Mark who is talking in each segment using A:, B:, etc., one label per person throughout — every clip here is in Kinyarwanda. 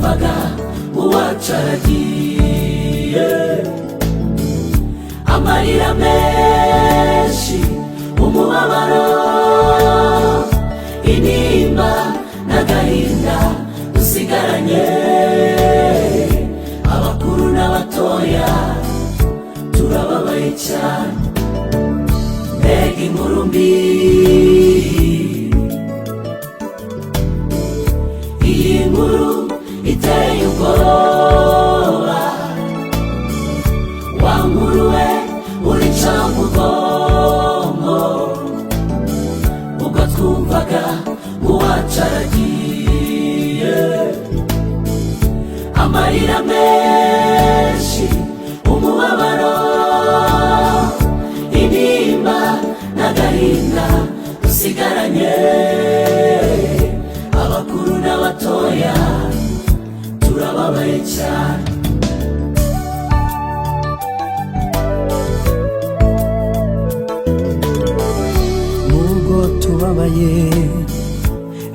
A: Twumvaga uwacu aragiye, amarira menshi, umubabaro, intimba n'agahinda dusigaranye. Abakuru n'abatoya turababaye cyane. Mbega inkuru mbi! Iyi nkuru iteye ubwoba. Wa nkuru we, urica mugongo. Ubwo twumvaga uwacu aragiye, amarira menshi, umubabaro, intimba n'agahinda dusigaranye. Abakuru n'abatoya turababaye cyane.
B: Nubwo tubabaye,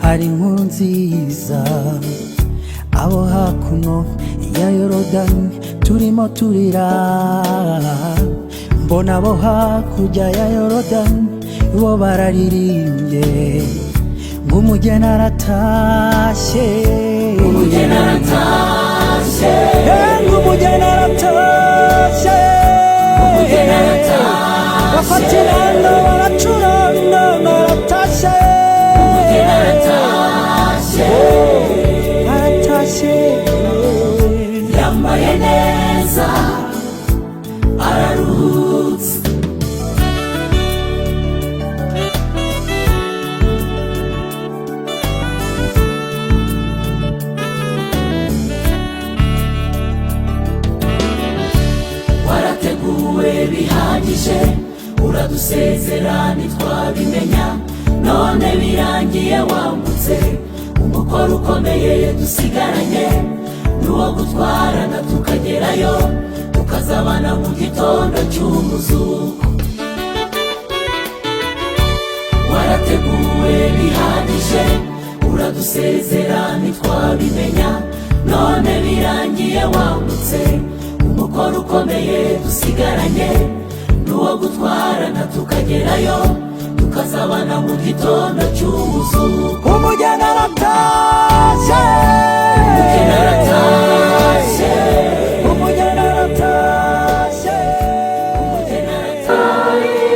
B: hari inkuru nziza. Abo hakuno ya Yorodani turimo turira, mbona abo hakurya ya Yorodani bo bararirimbye ngo umugeni aratashye.
A: Umugeni aratashye.
B: Ngo umugeni aratashye.
A: Umugeni aratashye.
B: Bafata inanga baracuranga ngo aratashye.
A: Umugeni aratashye.
B: Aratashye.
A: Yambaye neza, araruhutse. Warateguwe bihagije, uradusezera ntitwabimenya, none birangiye wambutse. Umukoro ukomeye dusigaranye n'uwo gutwarana tukagerayo, tukazabana mu gitondo cy'umuzuko. Warateguwe bihagije, uradusezera ntitwabimenya, none birangiye wambutse. Umukoro ukomeye dusigaranye n'uwo gutwarana tukagerayo, tukazabana mu gitondo cy'umuzuko.
B: Umugeni aratashye.
A: Umugeni aratashye.
B: Umugeni aratashye.
A: Umugeni aratashye.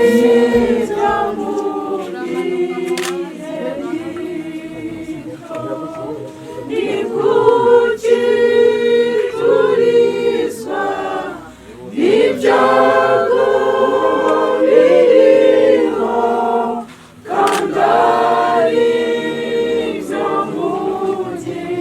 C: Ni kuki turizwa n'ibyago biriho kandi ari ibyo mu gihe?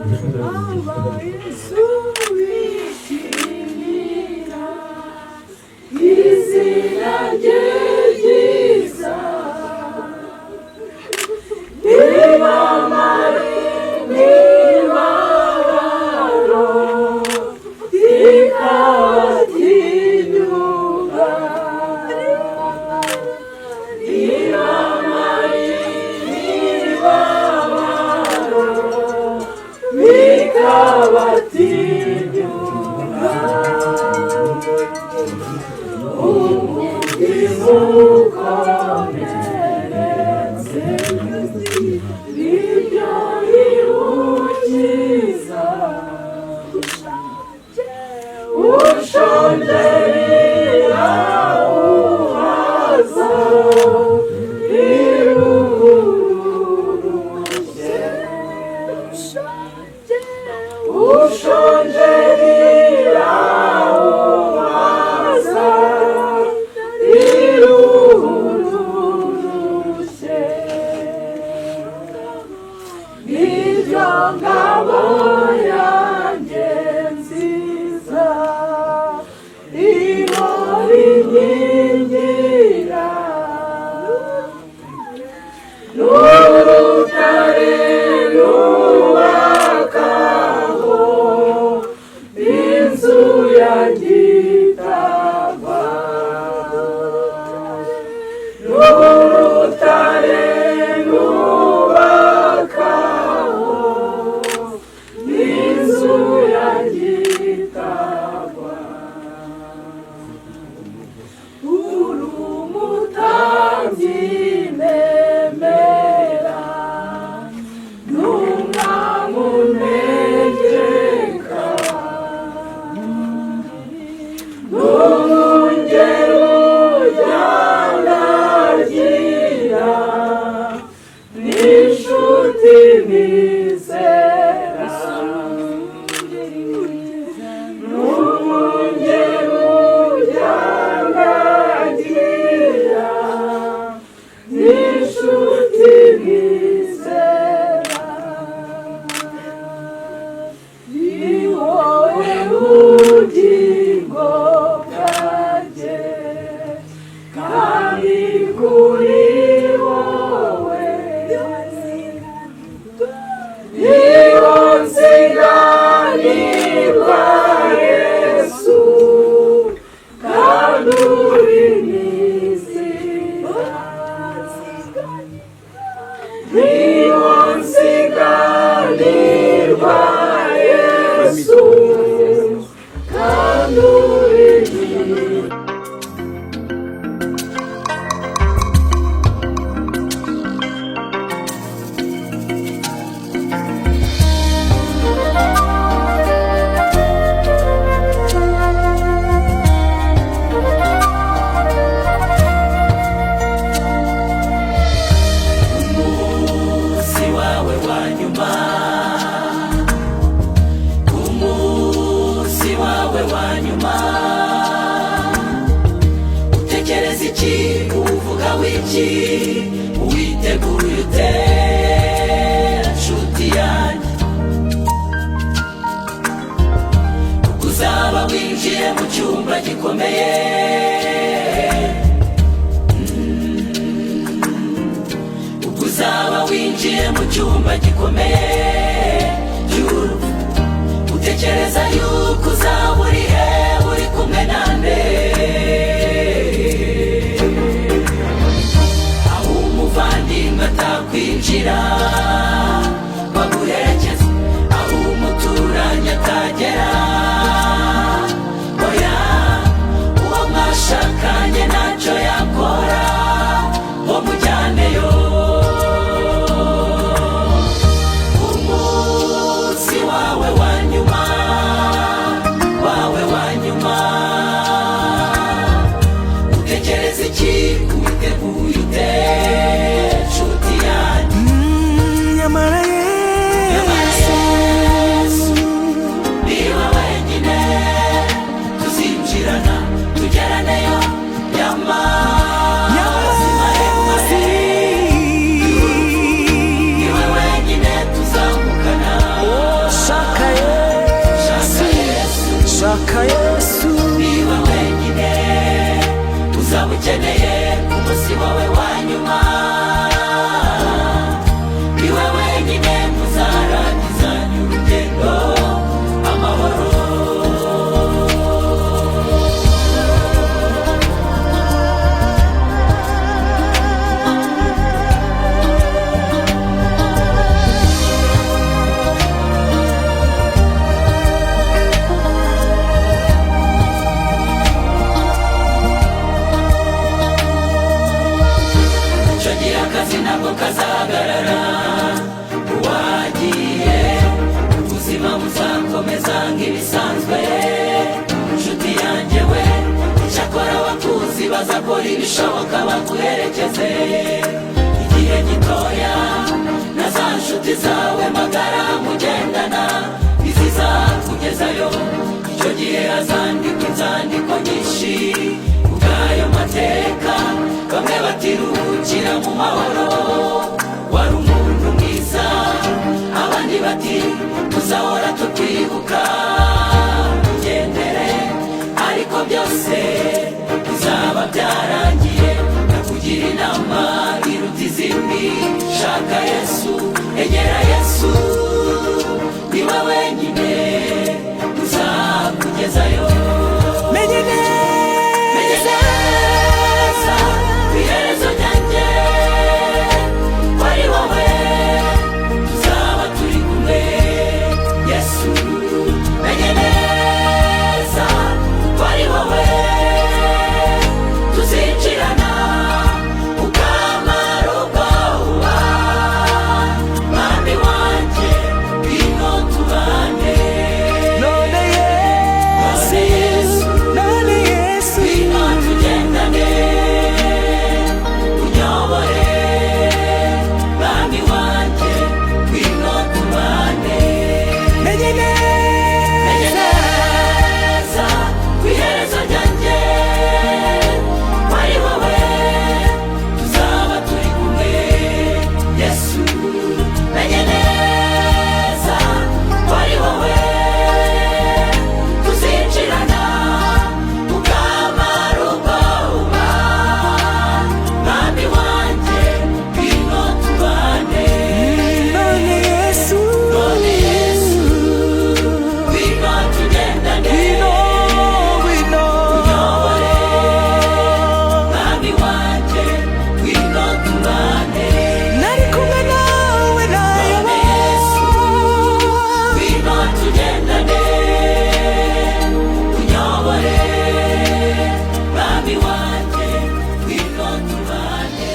C: Aba Yesu bishimira izina rye ryiza, ribamara imibabaro, rikabatinyura, ribamara imibabaro, bikabatinyura. Umutima ukomeretse nibyo biwukiza, ushonje rirawuhaza, riruhuruje, ushonje rirawuhaza, riruhuruje, niryo ngabo yanjye nziza ihora inkingira, n'urutare nubakaho inzu yanjye itagwa, n'urutare nubakaho inzu yanjye itagwa. Uri umutambyi nemera, n'umwami untegeka, n'umwungeri ujyanagira, n'inshuti nizera, n'umwungeri ujyanagira, n'inshuti nizera, ni wowe bugingo bwanjye, kandi kuri wowe niho nsiganirwa. Yesu, kandi uri mwiza, niho nsiganirwa. Yesu, kandi uri mwiza.
A: Umunsi wawe wa nyuma, umunsi wawe wa nyuma, utekereza iki? Uvuga wiki? Witeguye ute, nshuti yanjye? Kuko uzaba winjiye mu cyumba gikomeye, ubwo uzaba winjiye mu cyumba gikomeye cy'urupfu, utekereza yuko uzaba uri he, uri kumwe nande? Aho umuvandimwe atakwinjira baguherekeza, aho umuturanyi atagera, oya, uwo mwashakanye ntacyo yakora ngo mujyaneyo.
B: Shaka Yesu.
A: Niba wenyine uzaba ukeneye ku munsi wawe wa nyuma, niwe wenyine muzarangizanya urugendo amahoro. Icyo gihe akazi ntabwo kazahagarara, uwagiye ubuzima buzakomeza nk'ibisanzwe. Inshuti yanjye we, icyakora abakuzi bazakora ibishoboka baguherekeze igihe gitoya, na za nshuti zawe magara mugendana ntizizakugezayo. Icyo gihe hazandikwa inzandiko nyinshi kubw'ayo mateka, bamwe batiruhukira mu mahoro, wari umuntu mwiza, abandi bati tuzahora tukwibuka ugendere. Ariko byose bizaba byarangiye. Ndakugira inama iruta izindi: shaka Yesu, egera Yesu, niwe wenyine uzakugezayo.
B: Menye
A: Menye
B: neza
A: neza ku iherezo ryanjye ko ari wowe tuzaba turi kumwe, Yesu. Menye neza ko ari wowe tuzinjirana ukamara ubwoba. Mwami wanjye, ngwino tubane.
B: None Yesu,
A: None Yesu,
B: none Yesu,
A: ngwino tugendane, unyobore. Mwami wanjye, ngwino tubane.
B: Menye
A: Menye
B: neza
A: neza ku iherezo ryanjye ko ari wowe tuzaba turi kumwe, Yesu. Menye neza ko ari wowe tuzinjirana ukamara ubwoba. Mwami wanjye, ngwino tubane.
B: None Yesu,
A: None Yesu, ngwino tugendane,
B: ngwino, ngwino,
A: unyobore. Mwami wanjye, ngwino tubane.
B: Nari kumwe nawe nayoba.
A: None Yesu, ngwino tugendane, unyobore. Mwami wanjye, ngwino tubane.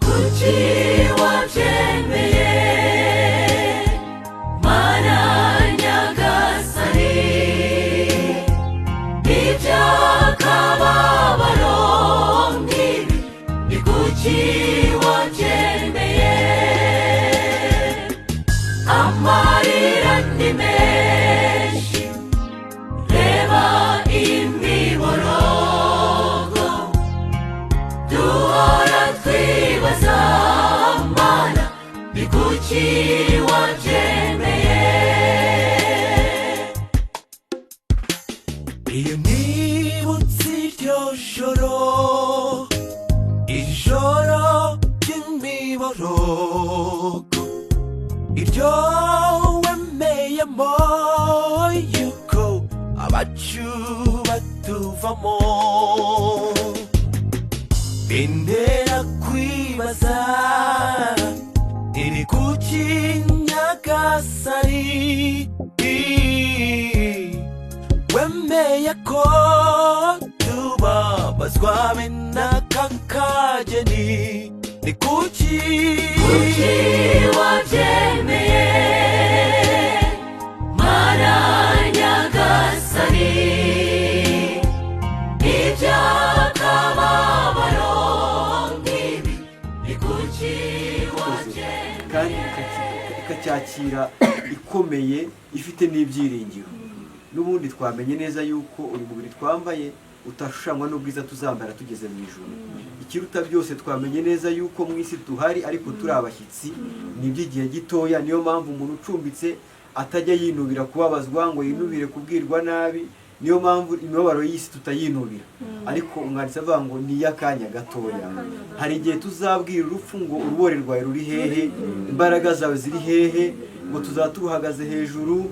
A: Kuki wabyemeye, Mana Nyagasani, iby'akababaro nk'ibi ni kuki wabyemeye? Amarira ni menshi, reba imiborogo, duhora twibaza, Mana, ni kuki wabyemeye?
D: Iyo nibutse iryo joro, ijoro ry'imiborogo, iryo wemeyemo yuko abacu batuvamo, bintera kwibaza iri kuki Nyagasani wemeye ko tubabazwa bene aka kageni, ni kuki?
A: Kuki wabyemeye, Mana Nyagasani, iby'akababaro nk'ibi ni kuki wabyemeye?
E: Kandi ikacyakira ikomeye, ifite n'ibyiringiro. N'ubundi twamenye neza yuko uyu mubiri twambaye utashushanywa n'ubwiza tuzambara tugeze mu ijuru. Ikiruta byose, twamenye neza yuko mu isi duhari ariko turi abashyitsi, ni iby'igihe gitoya. Niyo mpamvu umuntu ucumbitse atajya yinubira kubabazwa, ngo yinubire kubwirwa nabi. Niyo mpamvu imibabaro y'isi tutayinubira, ariko umwanditsi avuga ngo ni iy'akanya gatoya. Hari igihe tuzabwira urupfu ngo: "Urubori rwawe ruri hehe? Imbaraga zawe ziri hehe?" Ngo tuzaba turuhagaze hejuru,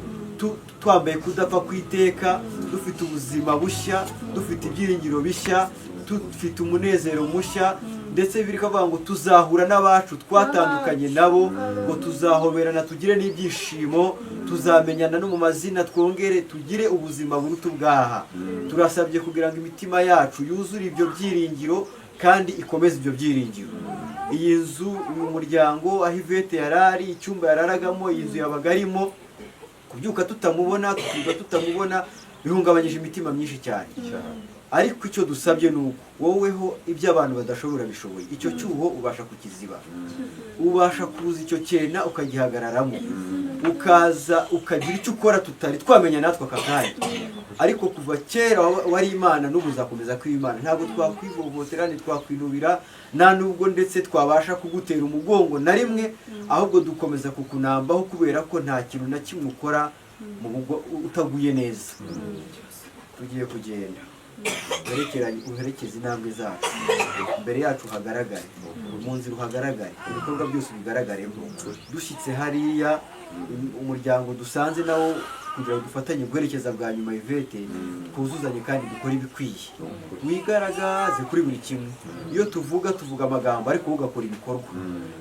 E: twambaye kudapfa kw'iteka, dufite ubuzima bushya, dufite ibyiringiro bishya, dufite umunezero mushya. Ndetse biri kuvuga ngo tuzahura n'abacu twatandukanye nabo, ngo tuzahoberana, tugire n'ibyishimo, tuzamenyana no mu mazina, twongere tugire ubuzima buruta ubwaha. Turasabye kugira ngo imitima yacu yuzure ibyo byiringiro kandi ikomeze ibyo byiringiro. Iyi nzu, uyu muryango, aho Yvette yarari, icyumba yararagamo, iyi nzu yabaga arimo, kubyuka tutamubona, tukiga tutamubona, bihungabanyije imitima myinshi cyane. Ariko icyo dusabye ni uko woweho ibyo abantu badashobora bishoboye, icyo cyuho ubasha kukiziba, ubasha kuza icyo cyena ukagihagararamo, ukaza ukagira icyo ukora tutari twamenya natwe aka kanya. Ariko kuva kera wari Imana, n'ubu uzakomeza kuba Imana. Ntabwo twakwivovotera, ntitwakwinubira, nta nubwo ndetse twabasha kugutera umugongo na rimwe, ahubwo dukomeza kukunambaho, kubera ko nta kintu na kimwe ukora mu utaguye neza. Tugiye kugenda, uherekeranye, uherekeze intambwe zacu, imbere yacu hagaragare, mu nzira uhagaragare, ibikorwa byose bigaragaremo. Dushyitse hariya, umuryango dusanze nawo kugira ngo dufatanye guherekeza bwa nyuma Yvette, twuzuzanye kandi dukore ibikwiye. Wigaragaze kuri buri kimwe. Iyo tuvuga, tuvuga amagambo, ariko wowe ugakora ibikorwa.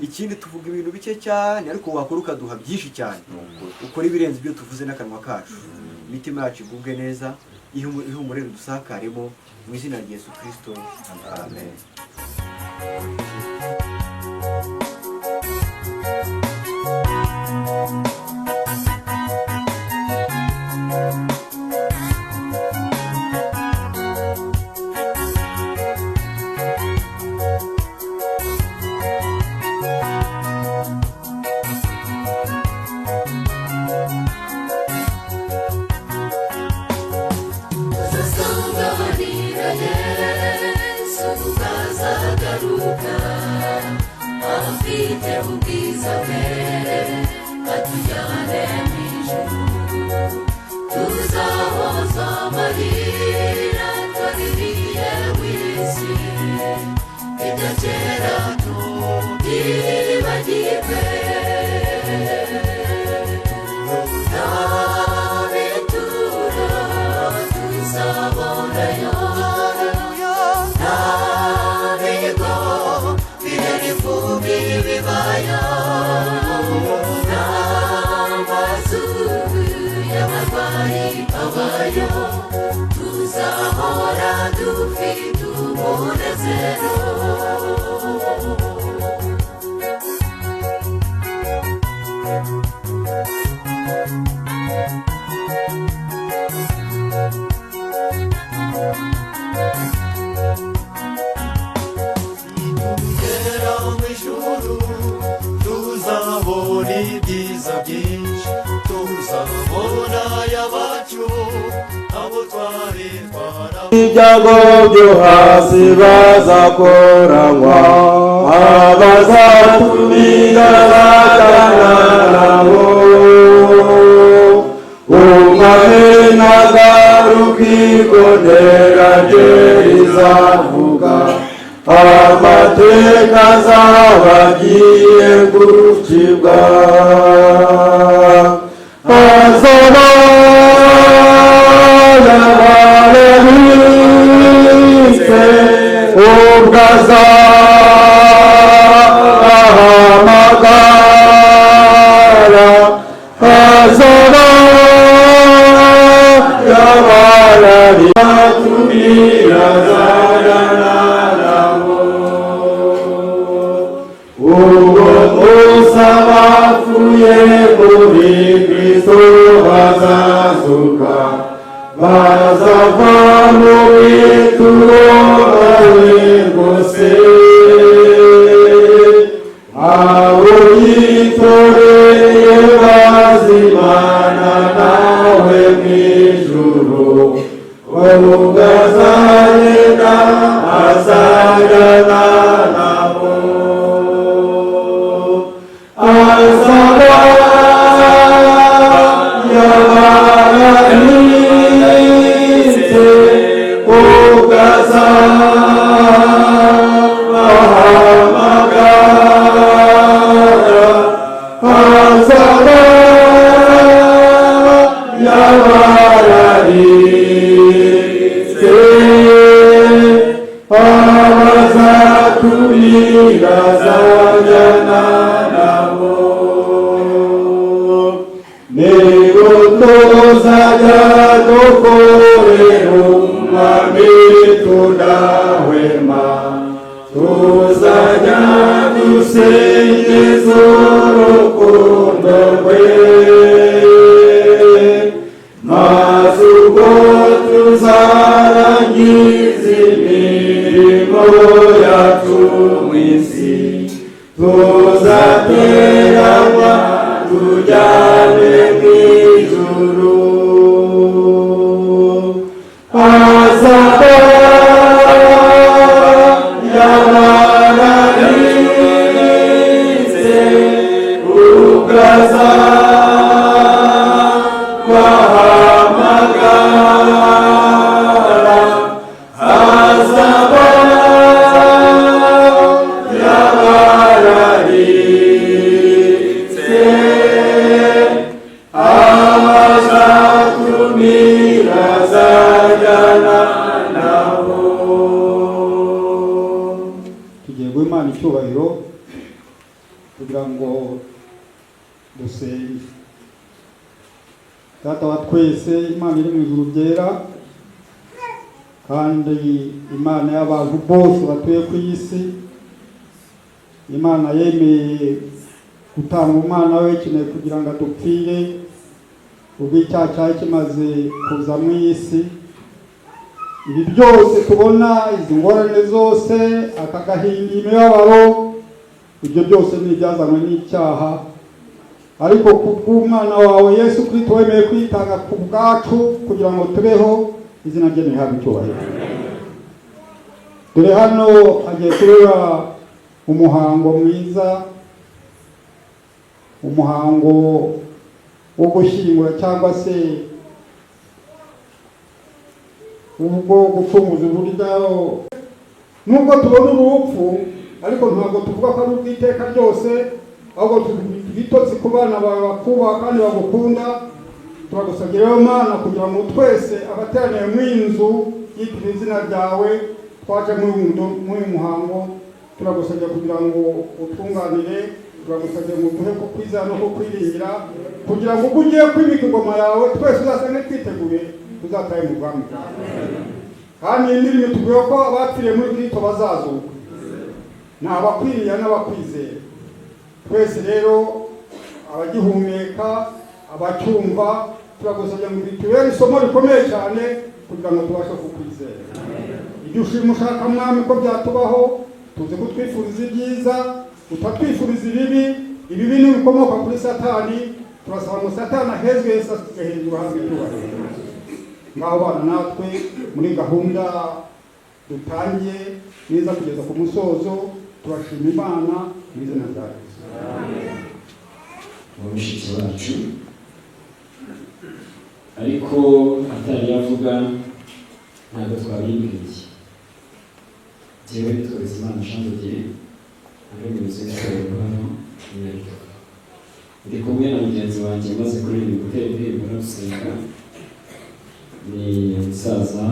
E: Ikindi, tuvuga ibintu bike cyane, ariko wakora ukaduha byinshi cyane. Ukora ibirenze ibyo tuvuze n'akanwa kacu. Imitima yacu igubwe neza, ihumure ridusakaremo, mu izina rya Yesu Kirisito, amen.
A: Tuzasanganira Yesu tukazagaruka, afite ubwiza bwe, atujyane mu ijuru. Tuzahoza amarira twaririye mu isi, ibya kera tubyibagirwe. Nta tuzabonayo, nta bigo birarifubi bibaya, nta mazu y'abarwayi abayo, tuzahora dufite umunezero.
D: Tugera mu ijuru tuzabona ibyiza byinshi, tuzabona ayabacu, abo twari twara
F: Ibyago byo hasi bazakoranywa, abazatumira bajyana nabo. Umwami nagaruka, ikondera rye rizavuga, amateka azaba agiye gucibwa. Azaba yarabitse, ubwo azahamagara, azaba yabarabitse, azajyana nabo. Ubwo munsi abapfuye muri Kristo bazazuka, bazava mu bituro bawe rwose. Abo yitoreye bazimana nawe mu ijuru, ubwo Azagenda, azajyana nabo, azaba yabaranitse ugazabahamagara, azaba yabararitse, abazaturira azajyana nabo. Nego tuzajya dukorera umwami tudahwema, tuzajya dusingiza urukundo rwe, maze ubwo tuzarangiza imirimo yacu mu isi, tuzateranwa tujyane mu ijuru. Azaba yabararitse ugaza bahamagara, azaba yabararitse, abazatumira azajyana nabo.
G: Tugiye guha Imana icyubahiro kugira ngo dusenge. Data wa twese, Imana iri mu ijuru byera, kandi Imana y'abantu bose batuye ku isi, Imana yemeye gutanga umwana we w'ikinege kugira ngo adupfire ubwo icyaha cyari kimaze kuza mu isi. Ibi byose tubona, izi ngorane zose, aka gahinda, imibabaro, ibyo byose ni ibyazanywe n'icyaha. Ariko ku bw'umwana wawe Yesu Kristo wemeye kwitanga ku bwacu kugira ngo tubeho, izina rye ntihabwe icyubahiro. Dore hano hagiye kubera umuhango mwiza, umuhango wo gushyingura cyangwa se ubwo gucunguza uburyo. Nubwo tubona urupfu, ariko ntabwo tuvuga ko ari ubw'iteka ryose, ahubwo twitotse ku bana bawe bakubaha kandi bagukunda. Turagusabye rero Mana, kugira ngo twese abateraniye mu iyi nzu yitiriwe izina ryawe, twaje muri uyu muhango, turagusabye kugira ngo utunganire. Turagusabye ngo uduhe ko kwizera no kukwiringira, kugira ngo ubwo ugiye kwimika ingoma yawe, twese uzasange twiteguye, tuzatahe mu bwami bwawe. Kandi iyi ndirimbo tubwiye ko abapfiriye muri Kristo bazazuka, ni abakwiriye n'abakwizera. Twese rero, abagihumeka, abacyumva, turagusabye ngo bitubere isomo rikomeye cyane kugira ngo tubashe kukwizera. Ibyo ushima ushaka, Mwami, ko byatubaho, tuzi ko utwifuriza ibyiza, utatwifuriza ibibi. Ibibi ni ibikomoka kuri Satani. Turasaba ngo Satani ahezwe, Yesu asige hejuru, ahabwe icyubahiro. Ngaho bana natwe muri gahunda dutangiye neza kugeza ku musozo. Turashima Imana mu izina rya Yesu.
H: Wa mushiki wacu, ariko atari yavuga, ntabwo twabibwiye. Jyewe nitwa Bizimana Jean de Dieu, ari umuyobozi w'itorero hano i Nyaruguru. Ndi kumwe na mugenzi wanjye umaze kuririmba, gutera indirimbo no gusenga, ni umusaza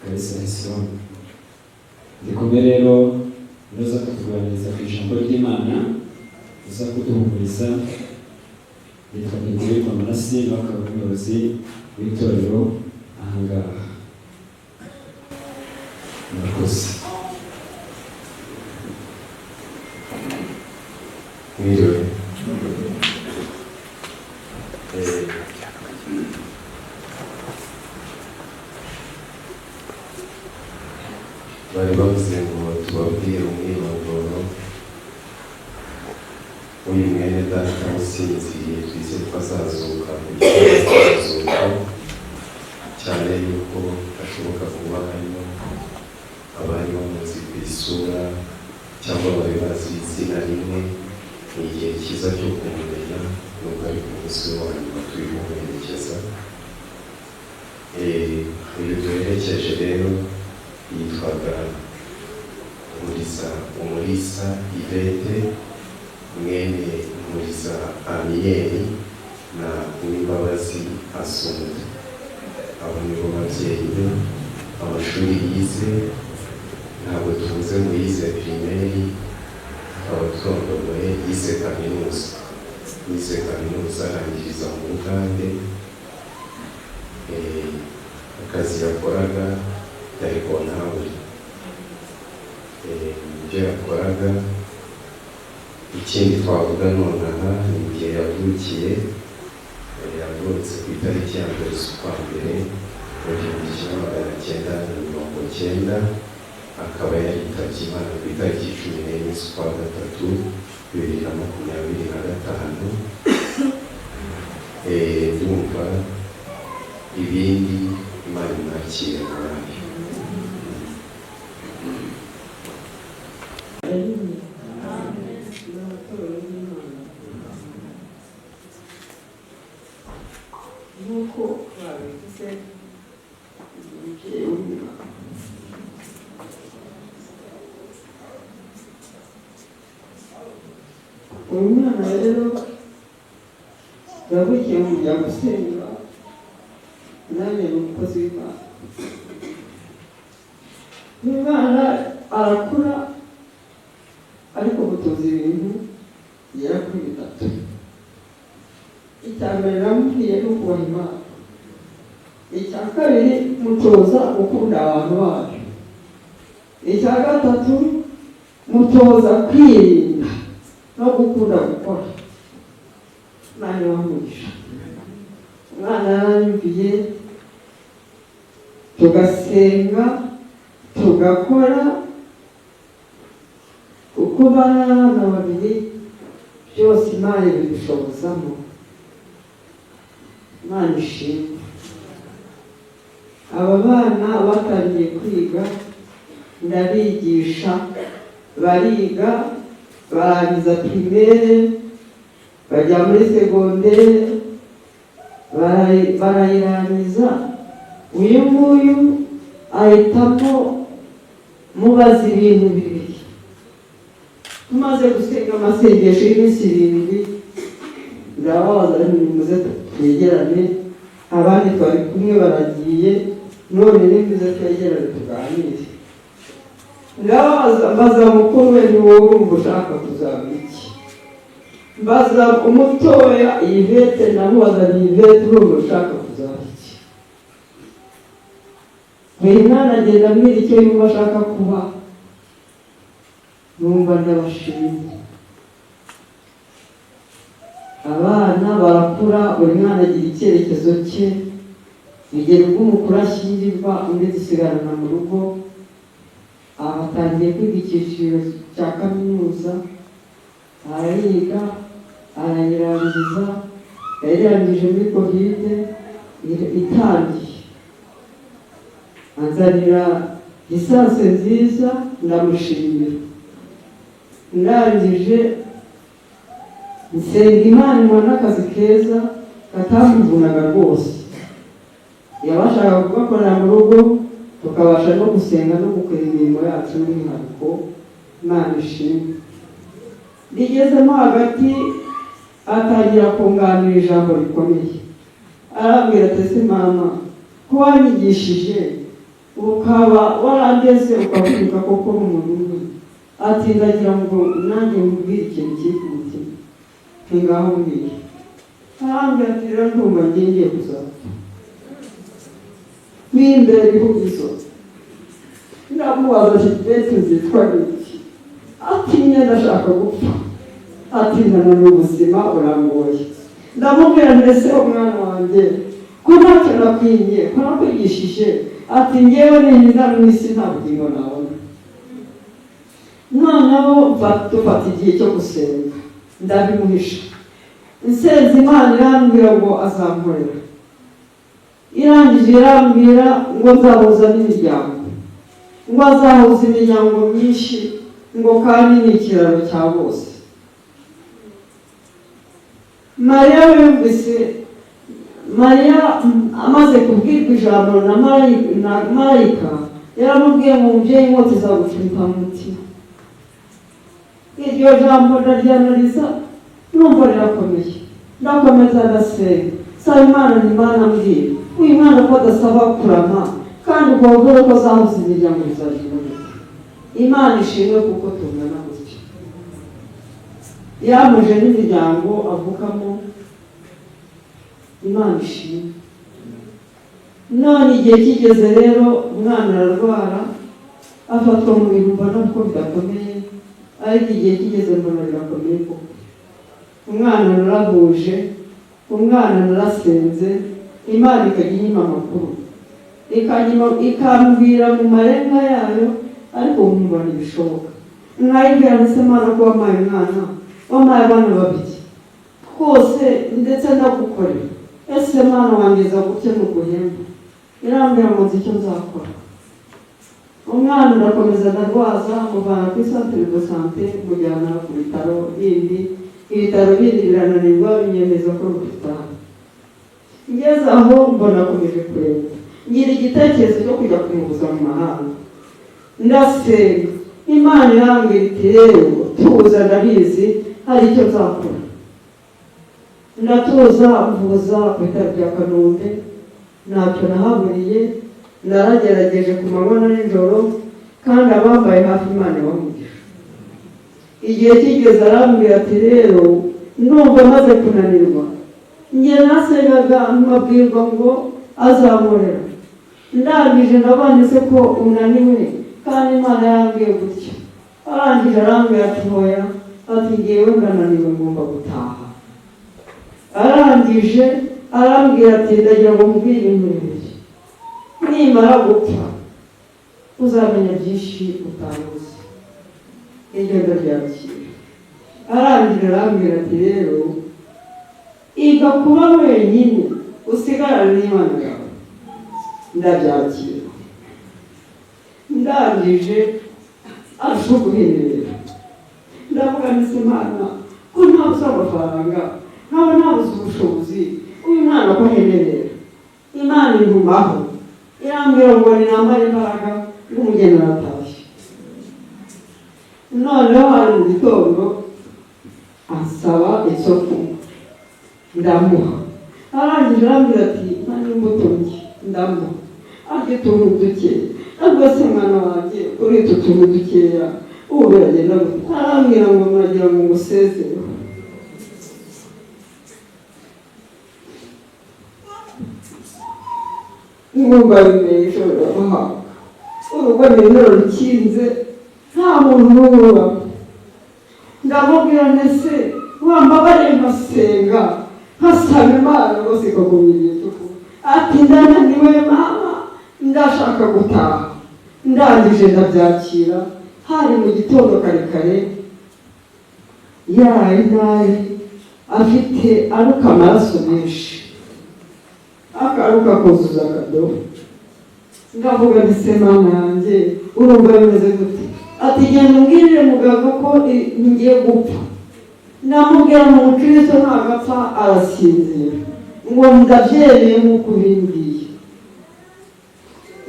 H: Kalisa Hesironi. Ndi kumwe rero n'uza kutuganiriza ku ijambo ry'Imana, uza kuduhumuriza, yitwa Ntigurirwa Manase, nawe akaba ari umuyobozi w'itorero ahangaha. Murakoze.
I: Mwiriwe. Bari bavuze ngo tubabwire umwirondoro w'uyu mwene data usinziriye, twizeye ko azazuka mu gitondo cy'umuzuko, cyane yuko ashobora Hashoboka kuba harimo abari bamuzi ku isura cyangwa bari bazi izina rimwe. Ni igihe cyiza cyo kumumenya, nubwo ari ku munsi we wa nyuma turi kumuherekeza. Uyu duherekeje rero yitwaga Umulisa, Umulisa Yvette, mwene Umulisa Amiyeri na Uwimbabazi Asumta. Abo nibo babyeyi be. Amashuri yize ntabwo tuvuze ngo yize primaire, tukaba turondogoye. Yize kaminuza, yize kaminuza arangiriza mu Bugande. Akazi yakoraga yari comptable. Ibyo yakoraga, ikindi twavuga nonaha ni igihe yavukiye. Yavutse ku itariki ya 1 z'ukwa mbere mu 1990, akaba yaritabye Imana ku itariki 14 z'ukwa gatatu 2025. Ndumva ibindi Imana imwakire mu bayo.
H: Nk'uko babivuze, umubyeyi w'umwana, uyu mwana rero yavukiye mu muryango usenga, nanjye ni umukozi w'Imana. Uyu mwana arakura, ariko mutoza ibintu bigera kuri bitatu. Icya mbere namubwiye ni ukubaha Imana. Icya kabiri, mutoza gukunda abantu bayo. Icya gatatu, mutoza kwirinda no gukunda gukora. Imana ibamugisha. Umwana yaranyumviye, tugasenga, tugakora, kuko bana babiri byose Imana ibidushobozamo. Imana ishimwe. Aba bana batangiye kwiga, ndabigisha, bariga, barangiza primaire, bajya muri secondaire, barayirangiza. Uyu nguyu ahitamo, mubaza ibintu bibiri. Tumaze gusenga amasengesho y'iminsi 7, ndababaza: "Nimuze twegerane." Abandi twari kumwe baragiye, none nimuze twegerane tuganire. Ndababaza, mbaza mukuru we: "Ni wowe wumva ushaka kuzaba iki?" Mbaza umutoya Yvette, ndamubaza ni: "Yvette, urumva ushaka kuzaba iki?" Buri mwana agenda ambwira icyo yumva ashaka kuba, numva ndabashimye. Abana barakura, buri mwana agira icyerekezo cye. Bigera ubwo umukuru ashyingirwa, undi dusigarana mu rugo. Aba atangiye kwiga icyiciro cya kaminuza, arayiga, arayirangiza. Yayirangije muri Covid itangiye, anzanira licence nziza, ndamushimira. Ndangije nsenga Imana imuha n'akazi keza katamuvunaga rwose, yabashaga kugakorera mu rugo, tukabasha no gusenga no gukora imirimo yacu y'umwihariko. Imana ishimwe. Rigezemo hagati atangira kunganira ijambo rikomeye, arambwira ati: "Ese mama, ko wanyigishije, ukaba warandeze, ukavunika koko nk'umuntu umwe?" Ati: "Ndagira ngo nanjye nkubwire ikintu kiri ku mutima." Nti: "Ngaho mbwira." Arambwira ati: "Rero ndumva ngiye kuzapfa n'imbere ihurizo." Ndamubaza ati: "Bete nzitwa iki?" Ati: "Ndashaka gupfa." Ati: "Ndananiwe, ubuzima burangoye." Ndamubwira: "Mbese umwana wanjye, ko ntacyo nakwimye, ko nakwigishije?" Ati: "Ngewe ninjiza mu isi nta bugingo nabona." Noneho dufata igihe cyo gusenga, ndabimuhisha. Nsenze Imana irambwira ngo azankorera.
J: Irangije irambwira ngo nzahuza n'imiryango, ngo azahuza imiryango myinshi, ngo kandi ni ikiraro cya bose. Mariya yumvise, Mariya amaze kubwirwa ijambo na marayika, yaramubwiye ngo: "Mubyeyi, inkota izagucumita mu mutima." Iryo jambo ndaryanariza, numva rirakomeye. Ndakomeza ndasenga, saba Imana. Ni Imana mbwira, uyu mwana ko adasaba kurama, kandi ukaba uvuga ko azahuza imiryango, bizagenda gute? Imana ishimwe kuko tungana gutya yamuje n'imiryango avukamo. Imana ishimwe. None igihe kigeze rero, umwana ararwara, afatwa mu bintu mbona ko bidakomeye, ariko igihe kigeze mbona birakomeye koko. Umwana naravuje, umwana narasenze, Imana ikajya inyima amakuru, ikambwira mu marenga yayo, ariko nkumva ntibishoboka. Mwayibwira ndetse Imana ko wampaye umwana, wampaye abana babiri twose, ndetse ndagukorera. Ese mwana wangeza gutya ni uguhemba? Irambwira ngo nzi icyo nzakora. Umwana ndakomeza ndarwaza, muvana kuri centre de santé, mujyana ku bitaro bindi. Ibitaro bindi birananirwa, binyemeza ko rufitaha. Ngeze aho mbona akomeje kureba, ngira igitekerezo cyo kujya kumuvuza mu mahanga. Ndasenga, Imana irambwira iti: "Rero tuza, ndabizi, hari icyo nzakora." Ndatuza, mvuza ku bitaro bya Kanombe, ntacyo nahaburiye. Naragerageje ku manywa na nijoro, kandi abambaye hafi Imana ibamugisha. Igihe kigeze arambwira ati: "Rero ndumva amaze kunanirwa." Njye nasengaga nkabwirwa ngo azankorera. Ndangije ndabona se ko unaniwe kandi Imana yarambwiye gutya. Arangije arambwira ati: "Hoya," ati: "ngewe ndananiwe, ngomba gutaha." Arangije arambwira ati: "Ndagira ngo nkubwire ibintu bibiri. Nimara gupfa uzamenya byinshi utaruzi." Iryo ndaryakira. Arangije arambwira ati: "Rero iga kuba wenyine, usigarane n'Imana yawe." Ndabyakira. Ndangije arushaho guhenera. Ndavuga nti: "Imana, ko ntabuze amafaranga, nkaba ntabuze ubushobozi, uyu mwana ko ahenerera?" Imana intumaho, irambwira ngo ninambare imbaraga, ng'umugeni aratashye. Noneho hari mu gitondo, ansaba icyo kunywa, ndamuha. Arangije arambwira ati: "Nta n'imbuto ndya." Ndamuha, arya utuntu duke. Ntabwo se mwana wanjye, uri utu tuntu dukeya, ubu biragenda gute? Arambwira ngo muragira ngo ngusezereho. Nkumva binteye ishobora guhabwa urugo ni rukinze, nta muntu n'umwe ubamo. Ndamubwira ndetse wambabariye nkasenga, nkasaba Imana rwose ikagumya igihe cyo kuba. Ati: "Ndananiwe mama, ndashaka gutaha." Ndangije ndabyakira. Hari mu gitondo kare kare, yaraye nabi, afite aruka amaraso menshi, akaruka kuzuza akadobo. Ndavuga nti: "Se mama yanjye, urumva bimeze gute?" Ati: "Genda umbwirire muganga ko ngiye gupfa." Ndamubwira mu mukristo ntabwo apfa, arasinzira, ngo ndabyemeye nk'uko ubimbwiye.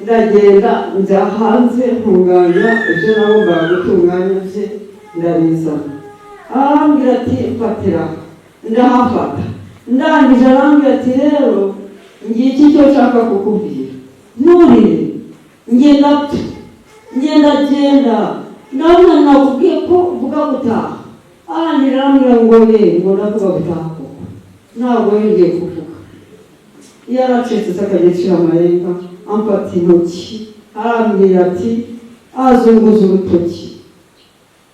J: Ndagenda njya hanze, ntunganya ibyo nagombaga gutunganya bye, ndabizana. Arambwira ati: "Mfatira." Ndahafata. Ndangije arambwira ati: "Rero ngiki icyo nshaka kukubwira, nturire, ngenda ngenda genda." Ndabona nakubwiye ko mvuga gutaha. Arangije arambwira ngo ye ngo ndavuga gutaha koko. Ntabwo yongeye kuvuga, yaracitse se akajya acira amarenga. Amfata intoki, arambwira ati, azunguza urutoki,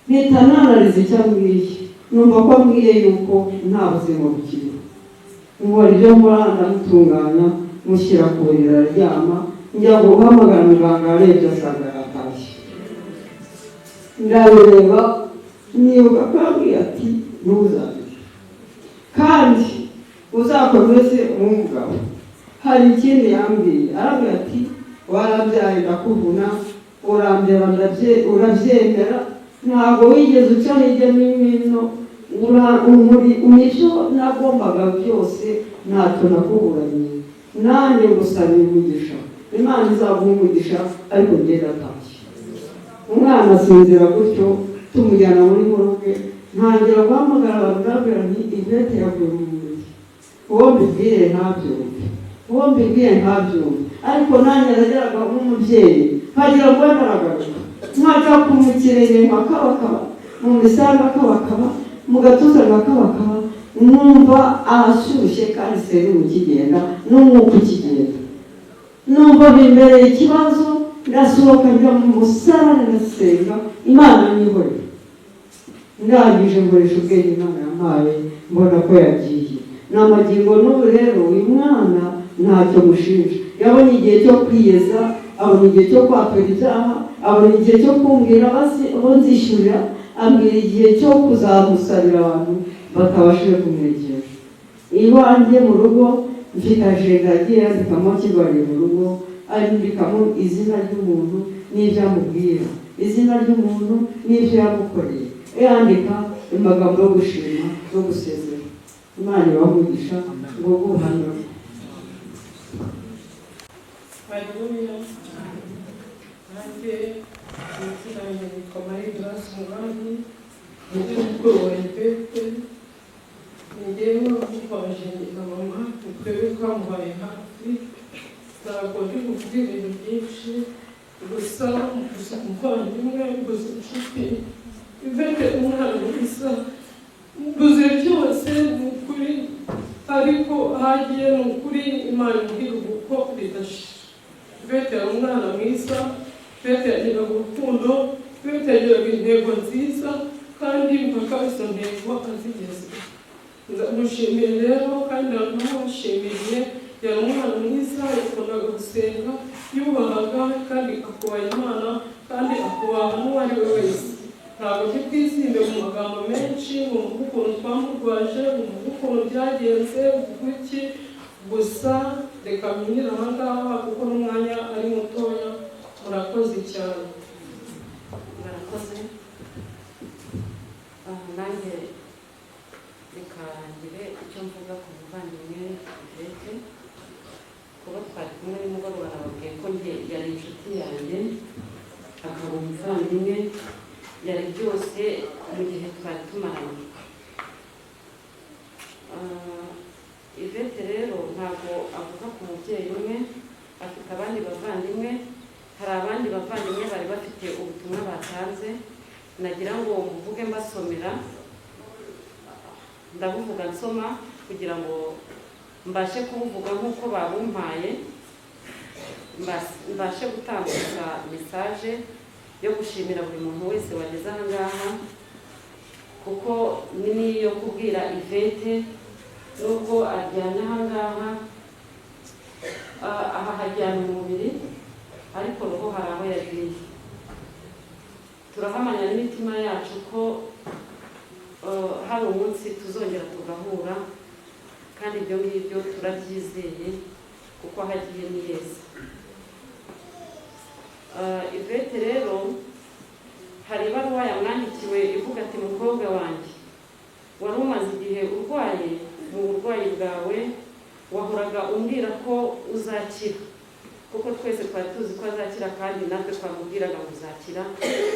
J: mpita nanariza icyo ambwiye. Numva ko ambwiye yuko nta buzima bukiriho. Nkora ibyo nkora, ndamutunganya, mushyira ku buriri araryama. Njya guhamagara muganga, arebye asanga yatashye. Ndabireba, nibuka ko yambwiye ati: "Ntuzabire kandi uzakomeze umugabo." Hari ikindi yambwiye, arambwira ati: "Warabyaye ndakuvuna, urambyara urabyemera, ntabwo wigeze uca hirya no hino, ibyo nagombaga byose ntacyo nakuburanye. Nanjye ngusabira umugisha, Imana izaguha umugisha, ariko njye ndatashye." Umwana asinzira gutyo, tumujyana muri morgue. Ntangira guhamagara abantu, ndabwira nti: "Ivete yavuye mu mubiri." Uwo mbibwiye ntabyumve, uwo mbibwiye ntabyumve, ariko nanjye nageraga nk'umubyeyi nkagira ngo wenda aragaruka, nkajya ku mu kirenge nkakabakaba, mu misaya nkakabakaba, mu gatuza nkakabakaba, numva ahashyushye kandi serumu ikigenda n'umwuka ukigenda. Numva bimbereye ikibazo, ndasohoka njya mu musarane, ndasenga Imana nyihorera. Ndangije nkoresha ubwenge Imana yampaye, mbona ko yagiye. Ni amagingo n'ubu rero uyu mwana ntacyo mushinja. Yabonye igihe cyo kwiyeza, abona igihe cyo kwatura ibyaha, abona igihe cyo kumbwira abo nzishyurira, ambwira igihe cyo kuzamusabira abantu batabashije kumwegera. Iwanjye mu rugo mfite agenda yagiye yandikamo akirwariye mu rugo, andikamo izina ry'umuntu n'ibyo amubwira, izina ry'umuntu n'ibyo yamukoreye, yandika amagambo yo gushima no gusezera. Imana ibaha ngo guhanura.
K: Haleluya! Nanjye izina ryanjye nitwa Marie Grace Umwami, ndi mukuru wa Ivete. Ni njyewe wamurwaje na mama, ni twebwe twamubaye hafi. Ntabwo ndi buvuge ibintu byinshi, gusa mbuze umuvandimwe, mbuze inshuti. Ivete umwana mwiza, mbuze byose ni ukuri, ariko aho agiye ni ukuri Imana imuha iruhuko ridashira. Ivete yari umwana mwiza, Ivete yagiraga urukundo, Ivete yagiraga intego nziza, kandi mpaka izo ntego azigeze. Ndamushimiye rero kandi ndamushimiye. Yari umwana mwiza, yakundaga gusenga, yubahaga kandi akubaha Imana kandi akubaha n'uwo ari we wese. Ntabwo ndi bwizimbe mu magambo menshi ngo mvuge ukuntu twamurwaje, ngo mvuge ukuntu byagenze, mvuge iki. Gusa reka mpinire aha ngaha kuko n'umwanya ari mutoya. Murakoze cyane.
L: Murakoze. Nanjye reka ngire icyo mvuga ku muvandimwe Ivete. Kuba twari kumwe nimugoroba, nababwiye ko njye yari inshuti yanjye, akaba umuvandimwe, yari byose mu gihe twari tumaranye. Ivete rero ntabwo avuga ku mubyeyi umwe, afite abandi bavandimwe. Hari abandi bavandimwe bari bafite ubutumwa batanze, nagira ngo mvuge mbasomera. Ndabuvuga nsoma kugira ngo mbashe kubuvuga nk'uko babumpaye, mbashe gutambutsa message yo gushimira buri muntu wese wageze aha ngaha, kuko ni n'iyo kubwira Ivete nubwo aryamye aha ngaha. Aha hajyana umubiri, ariko roho hari aho yagiye. Turahamanya n'imitima yacu ko hari umunsi tuzongera tugahura, kandi ibyo ngibyo turabyizeye kuko aho agiye ni heza. Ivete rero hari ibaruwa yamwandikiwe ivuga ati: "Mukobwa wanjye, wari umaze igihe urwaye. Mu burwayi bwawe wahoraga umbwira ko uzakira, kuko twese twari tuzi ko azakira, kandi natwe twamubwiraga ngo uzakira,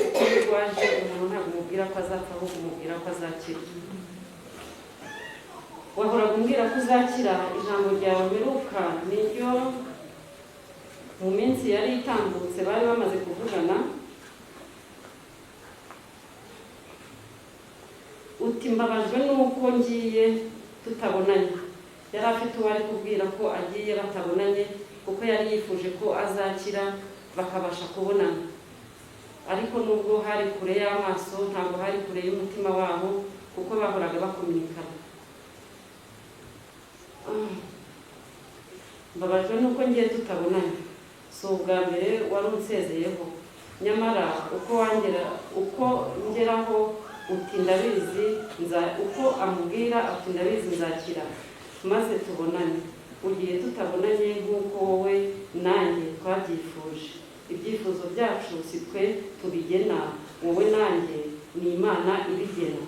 L: kuko iyo urwaje umuntu ntabwo umubwira ko azapfa, ahubwo umubwira ko azakira. Wahoraga umbwira ko uzakira. Ijambo ryawe mperuka niryo mu minsi yari itambutse bari bamaze kuvugana, uti: 'Mbabajwe n'uko ngiye tutabonanye.'" Yari afite uwo ari kubwira ko agiye batabonanye, kuko yari yifuje ko azakira bakabasha kubonana. Ariko nubwo hari kure y'amaso, ntabwo hari kure y'umutima wabo, kuko bahoraga bakominikana. "Mbabajwe n'uko ngiye tutabonanye. Si ubwa mbere wari unsezeyeho, nyamara uko wangera, uko ngeraho uti ndabizi nza, uko amubwira ati: 'Ndabizi nzakira maze tubonane.'" Ugiye tutabonanye nk'uko wowe nanjye twabyifuje. Ibyifuzo byacu si twe tubigena, wowe nanjye, ni Imana ibigena.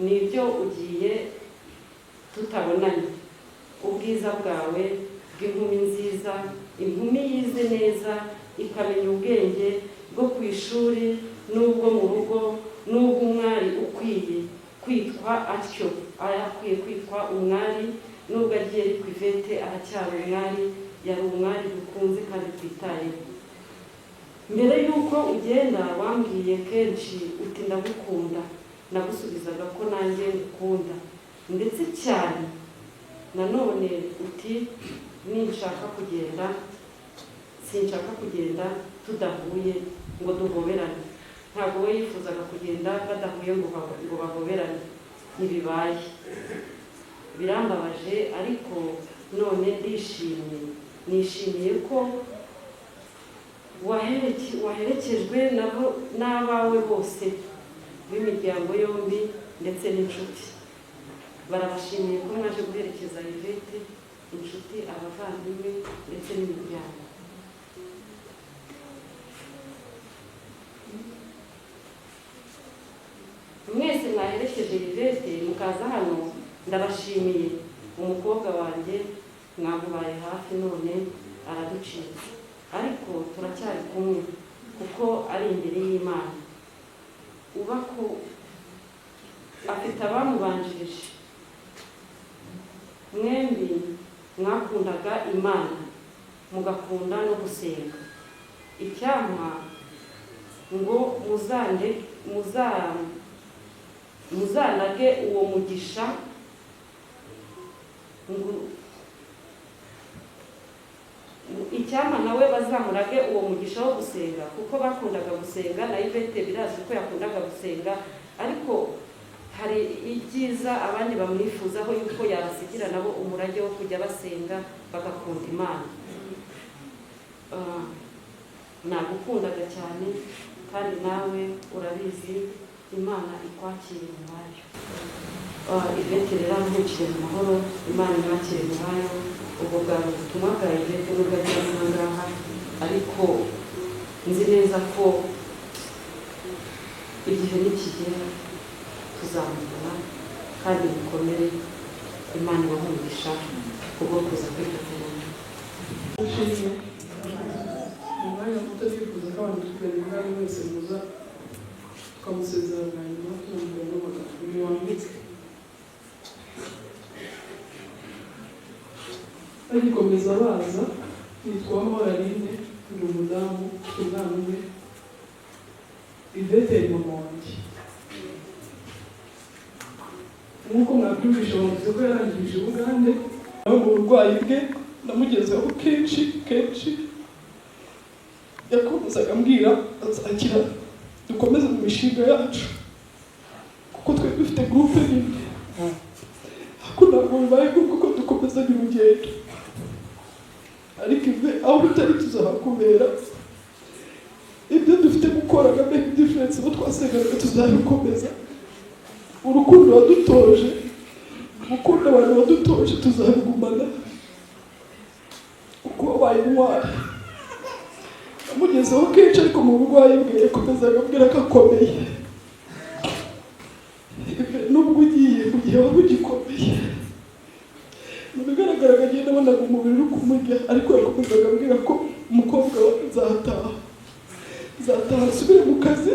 L: Nibyo, ugiye tutabonanye. Ubwiza bwawe bw'inkumi nziza, inkumi yize neza, ikamenya ubwenge bwo ku ishuri n'ubwo mu rugo, n'ubw'umwari ukwiye kwitwa atyo, akwiye kwitwa umwari. Nubwo agiye, ariko Yvette aracyari umwari, yari umwari dukunze kandi twitayeho. Mbere y'uko ugenda wambwiye kenshi uti: "Ndagukunda." Nagusubizaga ko nanjye ngukunda ndetse cyane. Nanone uti: "Ninshaka kugenda, sinshaka kugenda tudahuye ngo duhoberane." Ntabwo we yifuzaga kugenda badahuye ngo bahoberane. Ntibibaye, birambabaje, ariko none ndishimye. Nishimiye ko waherekejwe nabo n'abawe bose b'imiryango yombi ndetse n'inshuti. Barabashimiye ko mwaje guherekeza Yvette, inshuti, abavandimwe ndetse n'imiryango. Mwese mwaherekeje Yvette mukaza hano, ndabashimiye. Umukobwa wanjye mwamubaye hafi, none araducitse, ariko turacyari kumwe kuko ari imbere y'Imana. Uba ku afite abamubanjirije. Mwembi mwakundaga Imana, mugakunda no gusenga. Icyampa ngo muzande muzanage uwo mugisha ngo icyampa nawe bazamurage uwo mugisha wo gusenga, kuko bakundaga gusenga. Na Yvette birazwi ko yakundaga gusenga, ariko hari ibyiza abandi bamwifuzaho yuko yabasigira nabo umurage wo kujya basenga, bagakunda Imana. Nagukundaga cyane kandi nawe urabizi. Imana ikwakire mu bayo. Yvette rero aruhukire mu mahoro, Imana imwakire mu bayo. Ubwo bwari ubutumwa bwa Yvette, nubwo agiye aha ngaha, ariko nzi neza ko igihe nikigera tuzamubona. Kandi mukomere, Imana ibahe umugisha kubwo kuza kwifatanya.
K: Nshimye mu mwanya muto, nifuza ko abantu tugana umwanya wese muza tukamusezera bwa nyuma, tunamubwira n'amagambo ntiwambitse. Bagikomeza baza, nitwa Uwamahoro Aline, ndi umudamu, mfite umwana umwe. Yvette yari mama wanjye. Nk'uko mwabyumvishe, bavuze ko yarangirije i Bugande. Nawe mu burwayi bwe namugezeho kenshi kenshi, yakomezaga ambwira azakira, dukomeze mu mishinga yacu, kuko twari dufite groupe nini, ariko ntabwo bibaye ngombwa ko dukomezanya urugendo. Ariko ive aho utari tuzahakubera. Ibyo dufite gukora nka Make Difference, abo twasenganaga, tuzabikomeza. Urukundo wadutoje, gukunda abantu wadutoje, tuzabigumana kuko wabaye intwari. Namugezeho kenshi, ariko mu burwayi bwe yakomezaga ambwira ko akomeye. Nubwo ugiye mu gihe waba ugikomeye, mu bigaragara agenda abonaga umubiri uri kumurya, ariko yakomezaga ambwira ko umukobwa we nzataha, nzataha nsubire mu kazi,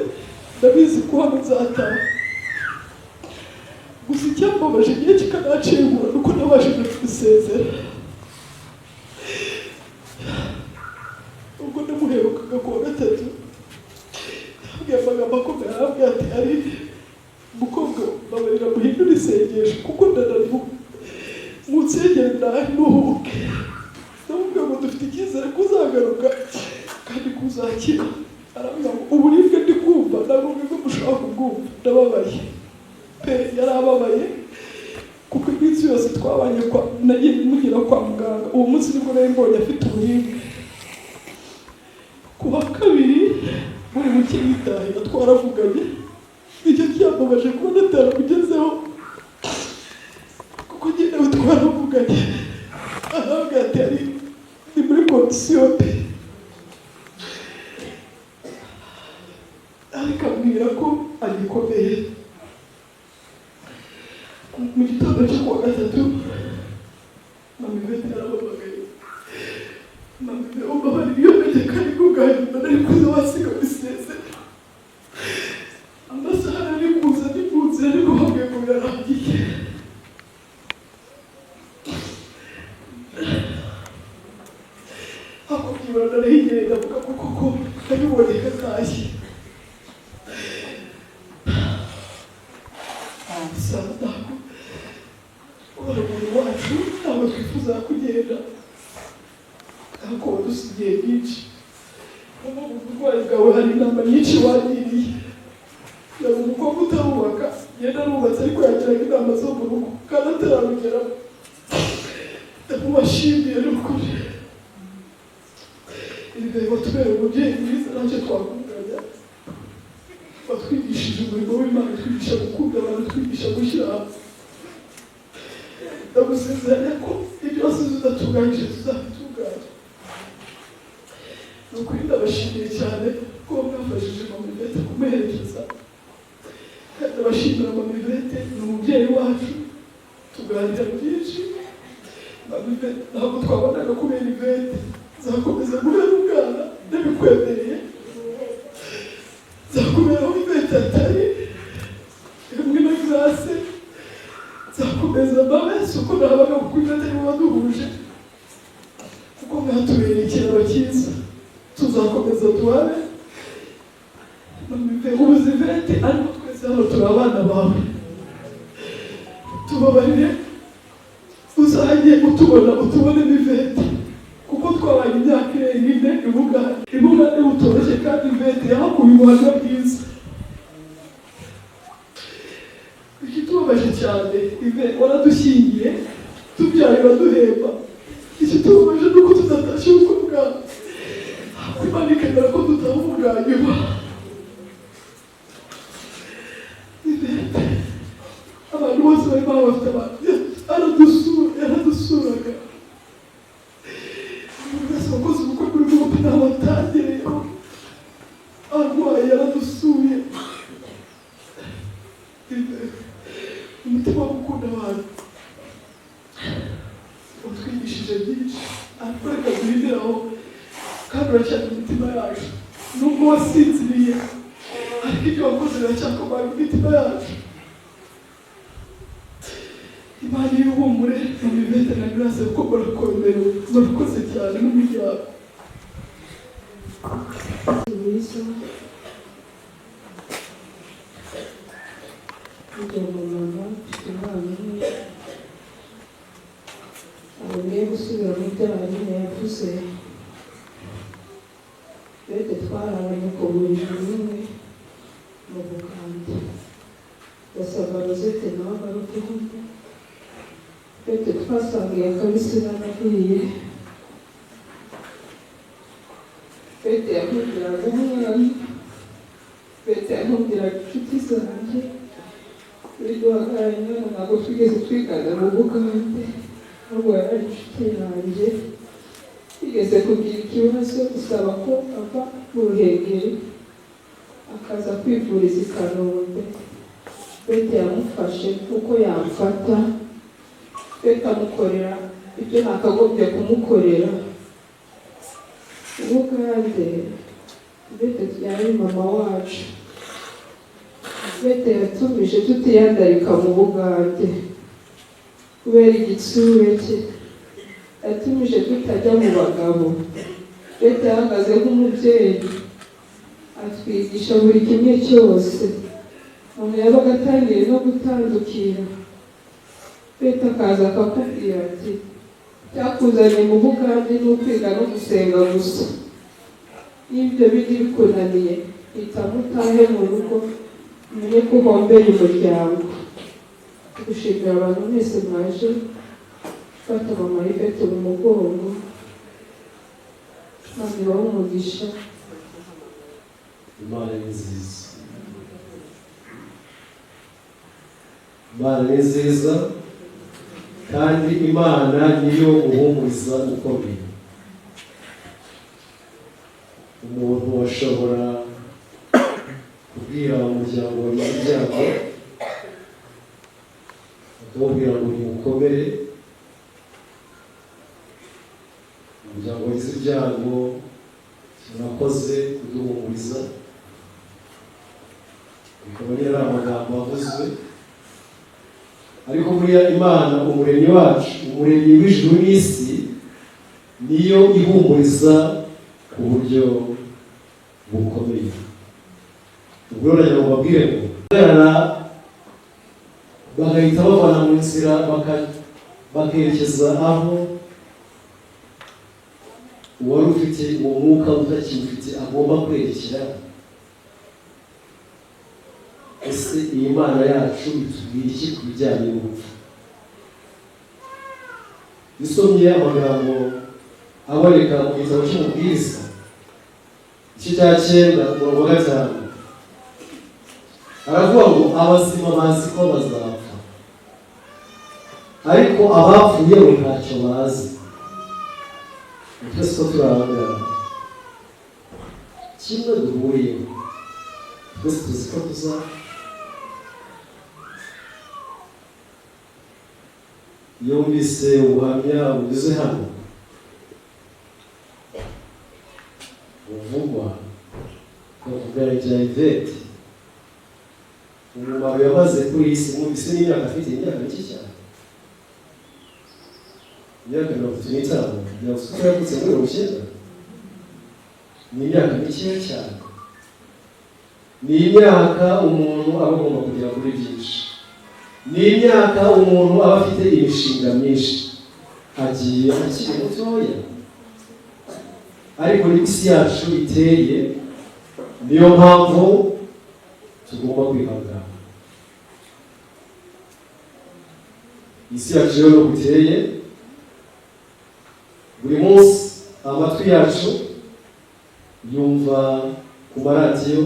K: ndabizi ko hano nzataha. Gusa icyambabaje igihe kikanacengura nuko nabashije kubisezera. Ubwo namuherukaga ku wa gatatu, yambwiye amagambo akomeye. Arambwira ati: "Ari umukobwa, babarira muhindure isengesho kuko ndananiwe, munsengere ndahe ntuhuke." Ndamubwira ngo dufite icyizere ko uzagaruka kandi ko uzakira. Arambwira ngo uburibwe ndi kumva ntabwo mwebwe mushobora kubwumva, ndababaye pe. Yari ababaye kuko iminsi yose twabanye kwa nagiye mugera kwa muganga, uwo munsi nibwo nari mbonye afite uburibwe. Ku wa kabiri buri buke yitahira, twaravuganye. Nicyo cyambabaje kuba nataramugezeho, kuko njye nawe twaravuganye. Arambwira ati ari ni muri condition mbi, ariko ambwira ko agikomeye. Mu gitondo cyo kuwa gatatu, mama Ivete yarampamagaye. Mama Ivete, umbabarire, iyo menya ko ari bwo bwa nyuma nari kuza wasiga bisezera. Amasaha nari kuza ni mu nzira, ariko bambwiye ngo birarangiye. Ako byibura narihingiriye, ndavuga ko koko ndabibonye katashye. Gusa ntabwo wari umuntu wacu, ntabwo twifuza kugenda, ariko wadusigiye byinshi. Ubu burwayi bwawe hari inama nyinshi wagiriye. Yaba umukobwa utarubaka, yenda arubatse, ariko yagiraga inama zo mu rugo kandi atararugeramo. Ndamubashimiye ni ukuri. Ibihe watubera umubyeyi mwiza, ntacyo twakunganya. Watwigishije umurimo w'Imana, twigisha gukunda abantu, twigisha gushyira hamwe. Ndagusezeranya ko ibyo wasize udatunganyije tuzabitunganya. Ni ukuri ndabashimiye cyane ko mwafashije mama Ivete kumuherekeza, kandi ndabashimira. Mama Ivete ni umubyeyi wacu, tuganira byinshi. Mama Ivete ntabwo twabonaga kubera Ivete. Nzakomeza guhera ubwana ndabikwemereye, nzakubera aho Ivete atari hamwe na Grace. Nzakomeza mbabe si uko nabaga, kuko Ivete ariwe waduhuje, kuko mwatubereye ikiraro cyiza. Tuzakomeza duhabe ubuze Ivete, ariko twese hano turi abana bawe. Tubabarire, uzajye utubona utubone n'Ivete, kuko twabanye imyaka irenga 4 i Bugande. I Bugande butoroshye, kandi Ivete yahakuye ubuhamya bwiza. Ikitubabaje cyane, Ive, waradushyingiye, tubyaye uraduhemba. Ikitubabaje ni uko tudatashye ubukwe bwawe. Imana ikemera ko dutaha ubwa nyuma. Ivete, abantu bose bari bafite abantu aradusura, yaradusuraga. Umuntu wese wakoze ubukwe kuri groupe ntawe atagereyeho. Arwaye yaradusuye. Umutima wo gukunda abantu watwigishije byinshi, ariko reka duhindiraho, kandi uracyari mu mitima yacu nubwo wasinziriye, ariko ibyo wakoze biracyakomanga imitima yacu. Imana y'ihumure mama Ivete na Grace, kuko murakomerewe, murakoze cyane n'umuryango.
M: Mwiza ndi umumama mfite umwana umwe. Ntabwo ngiye gusubira mu byo Aline yavuze. Bete twararanye ku buriri bumwe mu Bugande. Ndasaba Rosette nawe agaruke hano. Bete twasangiye akabisi n'agahiye. Bete yankundiraga umwana, Bete yankundiraga inshuti zanjye. Buri duhagararanye hano ntabwo twigeze twigana mu Bugande, ahubwo yari inshuti yanjye. Twigeze kugira ikibazo dusaba ko ava mu Ruhengeri akaza kwivuriza i Kanombe. Bete yamufashe kuko yamfata. Bete amukorera ibyo nakagombye kumukorera. Ubugande Bete yari mama wacu. Bete yatumije tutiyandarika mu Bugande kubera igitsure cye. Yatumije tutajya mu bagabo. Bete yahagaze nk'umubyeyi, atwigisha buri kimwe cyose. Umuntu yabaga atangiye no gutandukira, Bete akaza akakubwira ati cyakuzanye mu Bugande ni ukwiga no gusenga gusa, n'ibyo bindi bikunaniye hitamo utahe mu rugo, umenye ko uhombeye umuryango. Gushimira abantu mwese mwaje gufata mama Ivete mu mugongo, Imana ibahe umugisha.
I: Imana ni nziza, Imana ni nziza.
N: Kandi Imana niyo muhumuriza ukomeye. Umuntu ashobora kubwira umuryango wagize ibyago, akamubwira ngo nimukomere. Umuryango wagize ibyago, murakoze kuduhumuriza, bikaba ari amagambo avuzwe. Ariko buriya Imana, Umuremyi wacu, Umuremyi w'ijuru n'isi, niyo ihumuriza ku buryo bukomeye. Ubwo rero nagira ngo mbabwire ngo guhagarara, bagahita bavana mu nzira, bakerekeza aho uwari ufite uwo mwuka utakiwufite agomba kwerekera. Ese iyi Mana yacu itubwira iki ku bijyanye n'urupfu? Isomye amagambo aboneka mu gitabo cy'Umubwiriza, igice cya 9, umurongo wa 5, aravuga ngo: "Abazima bazi ko bazapfa, ariko abapfuye bo ntacyo bazi." Twese ko turangana, kimwe duhuriyeho, twese tuzi ko tuzapfa. Iyo wumvise ubuhamya bugeze hano buvugwa, bavuga ibya Yvette, umumaro yamaze kuri iyi si, mwumvise n'imyaka afite, imyaka mike cyane, imyaka 35. Yavuze ko yavutse muri 90. Ni imyaka mikeya cyane, ni imyaka umuntu aba agomba kugera kuri byinshi, ni imyaka umuntu aba afite imishinga myinshi. Agiye akiri mutoya, ariko niko isi yacu iteye, niyo mpamvu tugomba kwihangana. Isi yacu rero nuko iteye, buri munsi amatwi yacu yumva ku maradiyo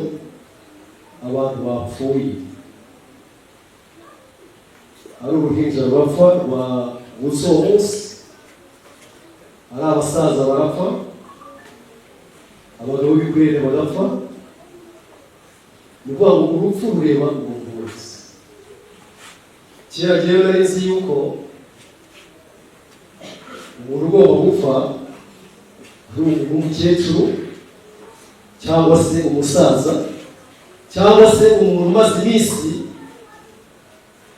N: abantu bapfuye, ari uruhinja rurapfa rwavutse uwo munsi, ari abasaza barapfa, abagabo b'ibikwere bagapfa. Ni ukuvuga ngo urupfu rureba umuntu wese. Kera rero nari nzi yuko umuntu ugomba gupfa ari umuntu w'umukecuru, cyangwa se umusaza, cyangwa se umuntu umaze iminsi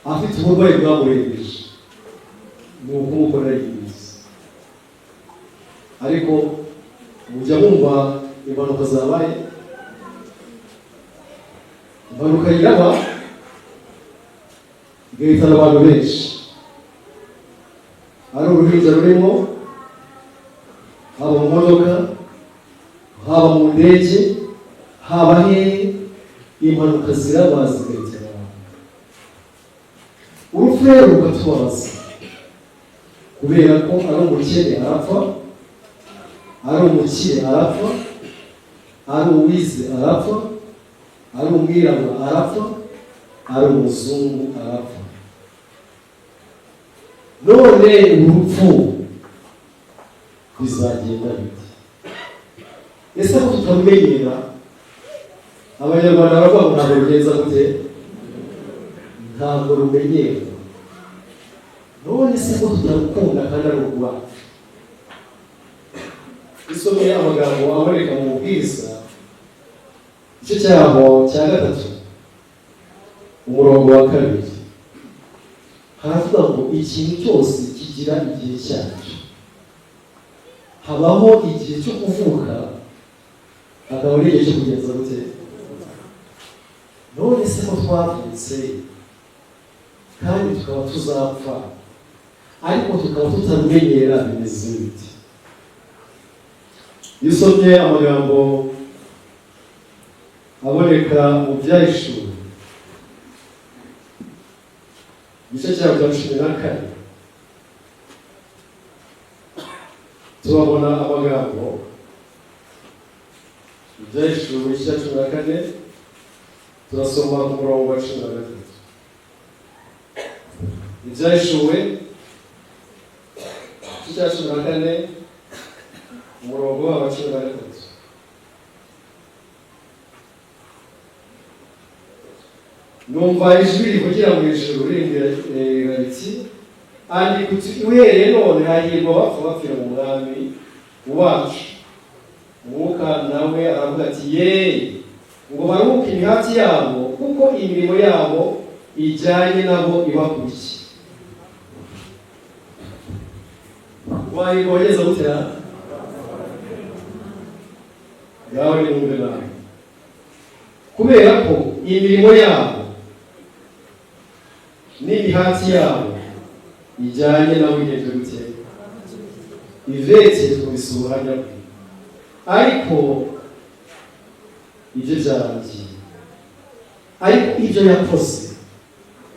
N: afite uburwayi bwamurengeje. Ni ukumukorera iminsi. Ariko mujya mwumva impanuka zabaye, impanuka iraba igahitana abantu benshi, ari uruhinja rurimo, haba mu modoka, haba mu ndege, haba hehe, impanuka ziraba zigahitana abantu. Urupfu rero rukatubabaza kubera ko ari umukene arapfa, ari umukire arapfa, ari uwize arapfa, ari umwirabura arapfa, ari umuzungu arapfa. None urupfu bizagenda bite? Ese ko tutarumenyera? Abanyarwanda baravuga ngo ntabwo rugenza gute? Ntabwo rumenyerwa. None se ko tutarukunda kandi ari urwacu? Isomeye amagambo aboneka mu Mubwiriza, igice cyaho cya 3, umurongo wa 2, haravuga ngo: "Ikintu cyose kigira igihe cyacyo. Habaho igihe cyo kuvuka, hakaba n'igihe cyo kugenza gute?" None se ko twavutse kandi tukaba tuzapfa, ariko tukaba tutarumenyera, bimeze bite? Iyo usomye amagambo aboneka mu Byahishuwe, igice cyaho cya 14, tuhabona amagambo. Ibyahishuwe igice cya 14, turasoma ku murongo wa 13. Ibyahishuwe Igice cya 14, umurongo wa 13. Numva ijwi rivugira mu ijuru rimbwira riti: "Andika uti: uhereye none hahirwa abapfa bapfira mu Mwami wacu." Umwuka nawe aravuga ati: "Yeee, ngo baruhuke imihati yabo, kuko imirimo yabo ijyanye nabo ibakurikiye." Wahirwa wageze gutera ngawe, nimwumve nawe, kubera ko imirimo yabo n'imihati yabo ijyanye nawe igenze gute. Yvette twumvise ubuhamya bwe, ariko ibyo byarangiye, ariko ibyo yakoze,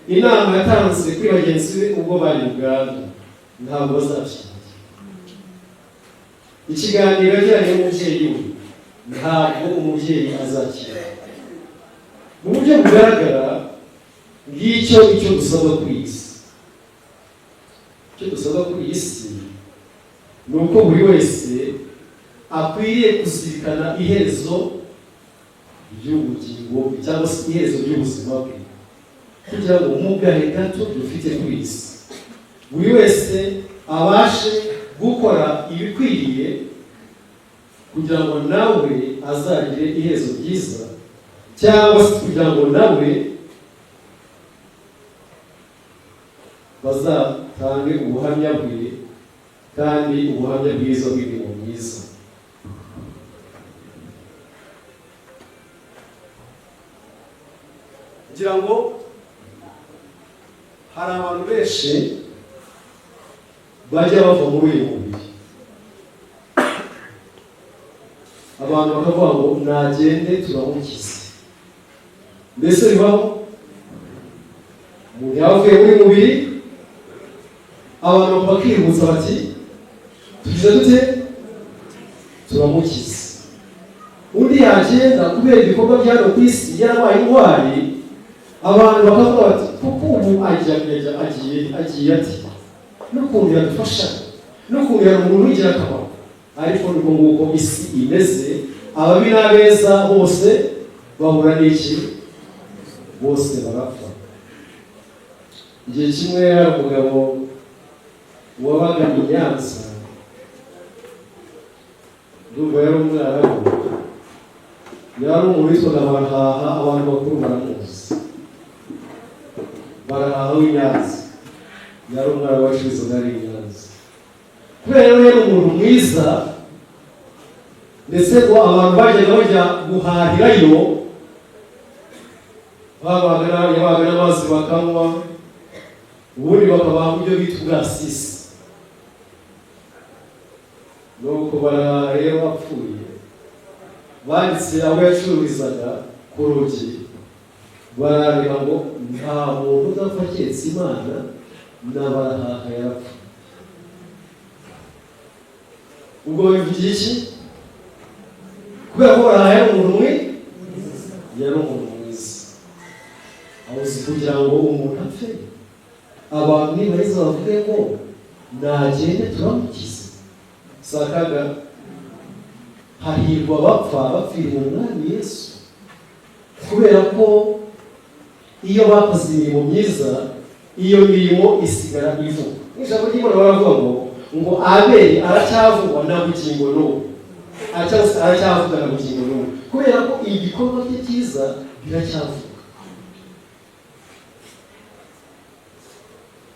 N: inama yatanze kuri bagenzi be ubwo bari Uganda, ntabwo bazabyibagirwa. Ikiganiro yagiranye n'umubyeyi we, ntabwo umubyeyi azakira. Mu buryo bugaragara, ngicyo icyo dusabwa kuri iyi si. Icyo dusabwa kuri iyi si ni uko buri wese akwiriye kuzirikana iherezo ry'ubugingo bwe, cyangwa se iherezo ry'ubuzima bwe, kugira ngo mu gahe gato dufite kuri iyi si buri wese abashe gukora ibikwiriye, kugira ngo nawe azagire iherezo ryiza, cyangwa se kugira ngo nawe bazatange ubuhamya bwe, kandi ubuhamya bwiza bw'imirimo myiza. Ngira ngo hari abantu benshi bajya bava muri uyu mubiri, abantu bakavuga ngo nagende turamukize. Mbese bibaho umuntu yaba avuye muri mubiri, abantu bakihutsa bati: "Tugize dute? Turamukize." Undi yagenda, kubera ibikorwa bya hano ku isi, yarabaye intwari, abantu bakavuga bati: "Kuko ubu agiye agiye agiye ati n'ukuntu yadufasha, n'ukuntu yari umuntu w'ingirakamaro." Ariko niko nguko isi imeze, ababi n'abeza bose bahura n'iki? Bose barapfa. Igihe kimwe hari umugabo wabaga i Nyanza, ndumva yari umwarabu, yari umuntu witwaga Barahaha. Abantu bakuru baramuzi, Barahaha w'i Nyanza. Yari umwarabu wacuruzaga ari i Nyanza. Kubera rero yari umuntu mwiza, ndetse ngo abantu bajyaga bajya guhahirayo, babaga yabaga n'amazi bakanywa, ubundi bakabaha ibyo bita ubwasisi. Nuko Barahaha rero bapfuye, banditse aho yacururizaga ku rugi, barandika ngo: "Nta muntu udapfa keretse Imana, na Barahaha yarapfa." Ubwo bivugiye iki? Kubera ko Barahaha yari umuntu mwe yari umuntu mwiza. Abuze kugira ngo umuntu apfe, abantu nibaheza bavuge ngo nagende turamukize, si akaga? Hahirwa abapfa bapfira mu Mwami Yesu, kubera ko iyo bakoze imirimo myiza, iyo mirimo isigara ivuga. Mu ijambo ry'Imana baravuga ngo Abeli aracyavugwa na bugingo n'ubu, cyangwa se aracyavuga na bugingo n'ubu, kubera ko ibikorwa bye byiza biracyavuga.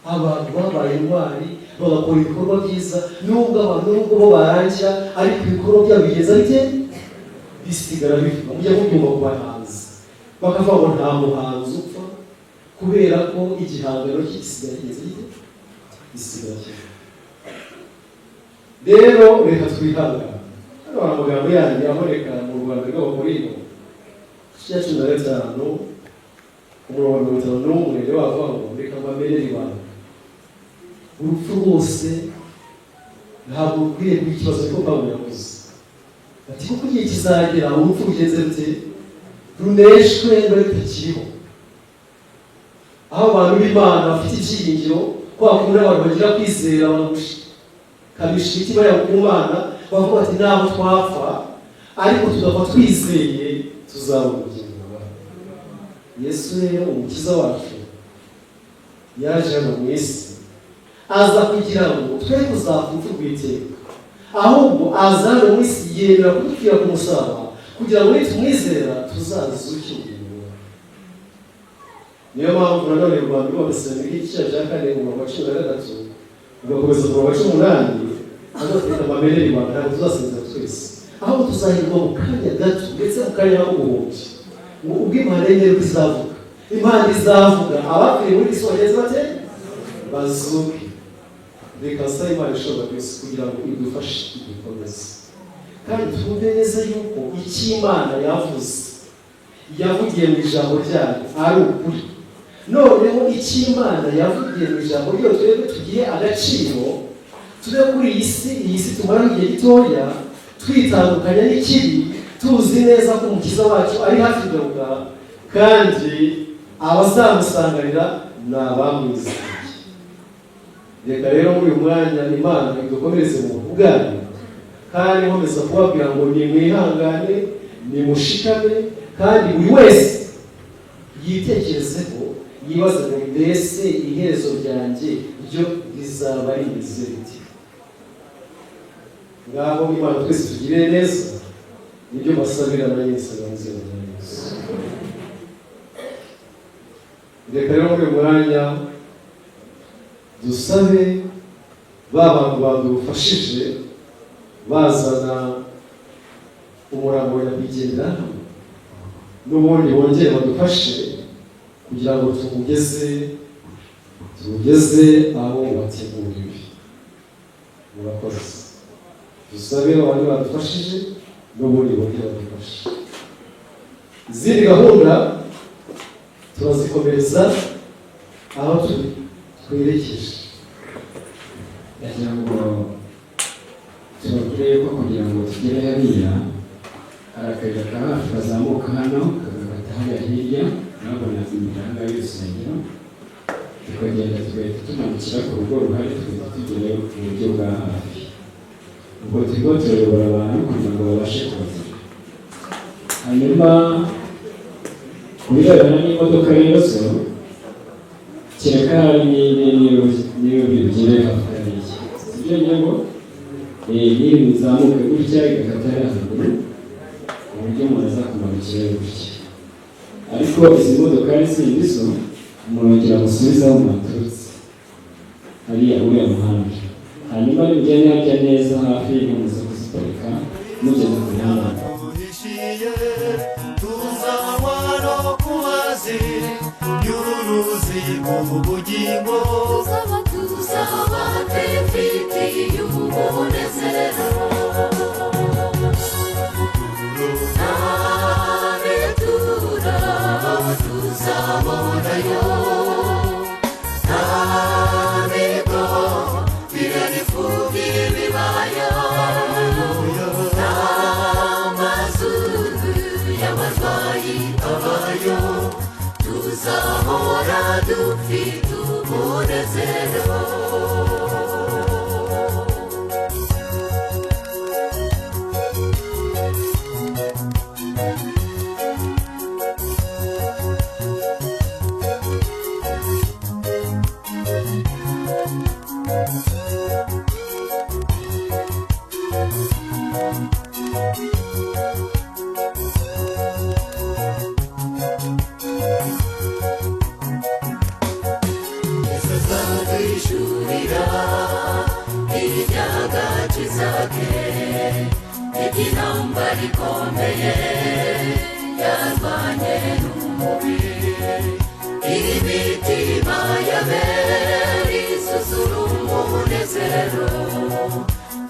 N: Abantu babaye intwari, bagakora ibikorwa byiza, nubwo abantu, nubwo bo barangira, ariko ibikorwa byabo bigeza bite? Bisigara bivuga. Mujya mubyumva ku bahanzi, bakavuga ngo nta muhanzi upfa, kubera ko igihangano cye gisigara kigeze gite? Gisigara kivuga. Rero reka twihangane. Hano hari amagambo yandi aboneka mu Rwanda rw'Abakorinto, igice cya 15, umurongo wa 51. Rero bavuga ngo: "Reka mbamenere ibanga, urupfu rwose ntabwo rukwiye kuba ikibazo." Niko Pawulo yavuze ati: "Kuko igihe kizagera urupfu rugenze rute? Runeshwe, rube rutakiriho." Aho abantu b'Imana bafite ibyiringiro, kwa kundi abantu bagira kwizera bagusha Bashikamisha imitima yabo ku Mana, bavuga bati naho twapfa ariko tugapfa twizeye, tuzabona ubugingo buhoraho. Yesu rero, Umukiza wacu, yaje hano mu isi, aza kugira ngo twe kuzapfa urupfu rw'iteka, ahubwo aza hano mu isi yemera kudupfira ku musaraba kugira ngo nitumwizera tuzazuke ubugingo buhoraho. Niyo mpamvu nanone Rwanda rw'Abatesalonike igice cya 4, umurongo wa 13 ugakomeza umurongo wa 18, azatwereka amabere y'Imana. Ntabwo tuzasinzira twese, ahubwo tuzahirwa mu kanya gato, ndetse mu kanya ko guhumbya, ngo ubwo impanda y'inyenyeri izavuga, impanda izavuga, abapfiriye muri Kristo bagenzi bate bazuke. Reka nsabe Imana ishobora byose kugira ngo idufashe, idukomeze, kandi twumve neza yuko icyo Imana yavuze, yavugiye mu ijambo ryayo, ari ukuri. Noneho icyo Imana yavugiye mu ijambo ryayo twebwe tugihe agaciro, tube kuri iyi si, iyi si tumara igihe gitoya, twitandukanya n'ikibi, tuzi neza ko Umukiza wacu ari hafi kugaruka, kandi abazamusanganira ni abamwizeye. Reka rero muri uyu mwanya Imana idukomereze mu buntu bwayo, kandi nkomeza kubabwira ngo nimwihangane, nimushikame, kandi buri wese yitekerezeho, yibaze ngo mbese iherezo ryanjye ryo rizaba rimeze rite? Ngaho Imana twese tugirire neza, nibyo mbasabira na Yesu mu izina rya Yesu. Reka rero muri uyu mwanya dusabe ba bantu badufashije bazana umurambo wa nyakwigendera, n'ubundi bongere badufashe kugira ngo tumugeze aho wateguriwe. Murakoze. Dusabe abantu badufashije n'ubundi bongere badufashe. Izindi gahunda turazikomereza aho twerekeje.
H: Ndagira ngo tubabwire yuko kugira ngo tugere hariya hari akayira ka hafi kazamuka hano, kagafata hariya hirya, murabona imbere aha ngaha y'urusengero, tukagenda tugahita tumanukira ku rugo ruhari, tugahita tugerayo ku buryo bwa hafi. Ubwo turimo turayobora abantu kugira ngo babashe kuhagera. Hanyuma ku birebana n'imodoka rero zo kereka hari niyo bigire hafi hariya, sibyo? Nyabo niyo bizamuka gutya igakata hariya haruguru ku buryo umuntu azakumanukirayo gutya, ariko izi modokari zindi zo murongera musubize aho mwaturutse hariya uriya muhanda, hanyuma nimugende harya neza hafi muze kuziparika mugeze ku muhanda.
D: Tuhishiye tuzanywa no ku mazi y'uruzi mu bugingo.
A: Tuzaba twifitiye umunezero ntabitura, tuzabonayo ntabigo birarifugi bibaya, n'amazu y'abarwayi abayo, tuzahora dufite umunezero. Yesu azaduhishurira iby'agakiza ke, iby'intambara ikomeye yarwanye n'umubiri, imitima y'abera isuzura umunezero,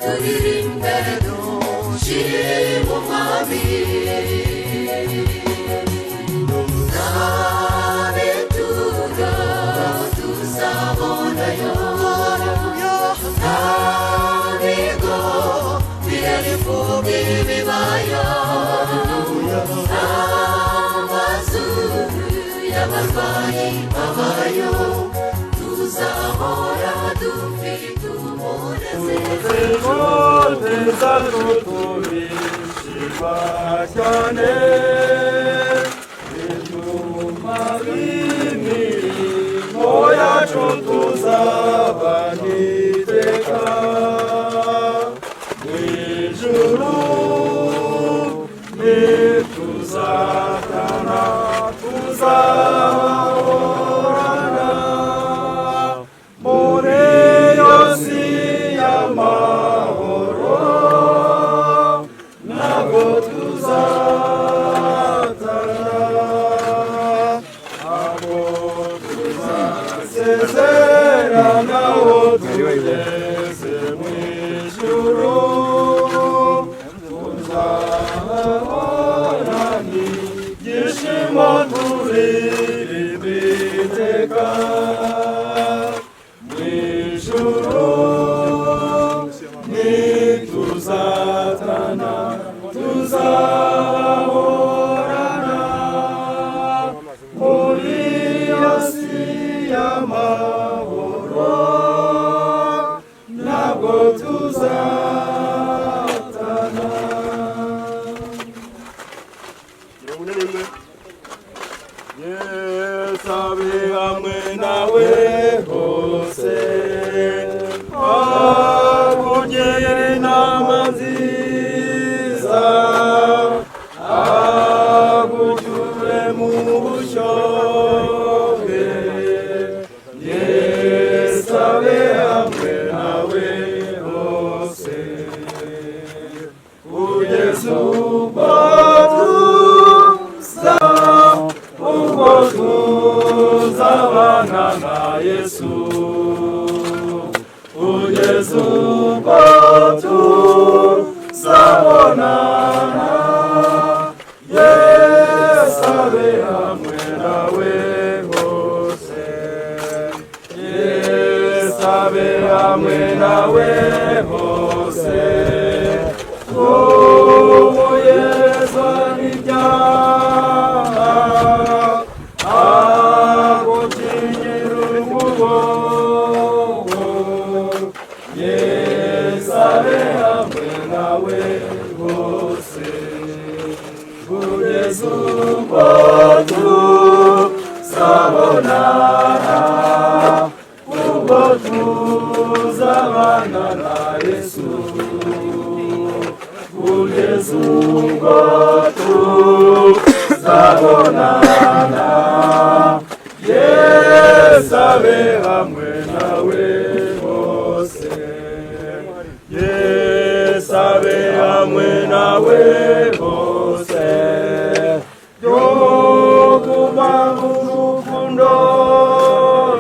A: turirimbe dushima Umwami. Ntabitura tuzabonayo ntabigo birarifugi bibaya, amazu y'abarwayi babayo, tuzahora dufite umunezero.
F: Inshuti zacu turishima cyane, ibyuma b'imirimo yacu tuzaba n'iteka mu ijuru. Ntituzatana, tuzahorana muri iyo si y'amahoro, ntabwo tuzatana, ntabwo tuzasezeranaho tugeze mu ijuru. Tuzahorana ibyishimo, turirimba iteka mu ijuru. Ntituzatana, tuzahorana muri iyo si y'amahoro, ntabwo tuzatana.
O: 41. Yesu abe hamwe nawe hose, akugira inama nziza, agucyure mu bushyo bwe. Yesu abe hamwe nawe hose, kugeza ubwo tuza, ubwo tuzabana na Yesu, kugeza ubwo tuzabonana. Yesu abe hamwe nawe hose, Yesu abe hamwe nawe hose. Umuyeza n'ibyaha, agukingira ukuboko. Yesu abe hamwe nawe hose, kugeza ubwo tuzabonana, ubwo tuzabana na Yesu, kugeza ubwo tuzabonana. Yesu abe hamwe nawe hose, Yesu abe hamwe nawe hose. Yo kuba mu rukundo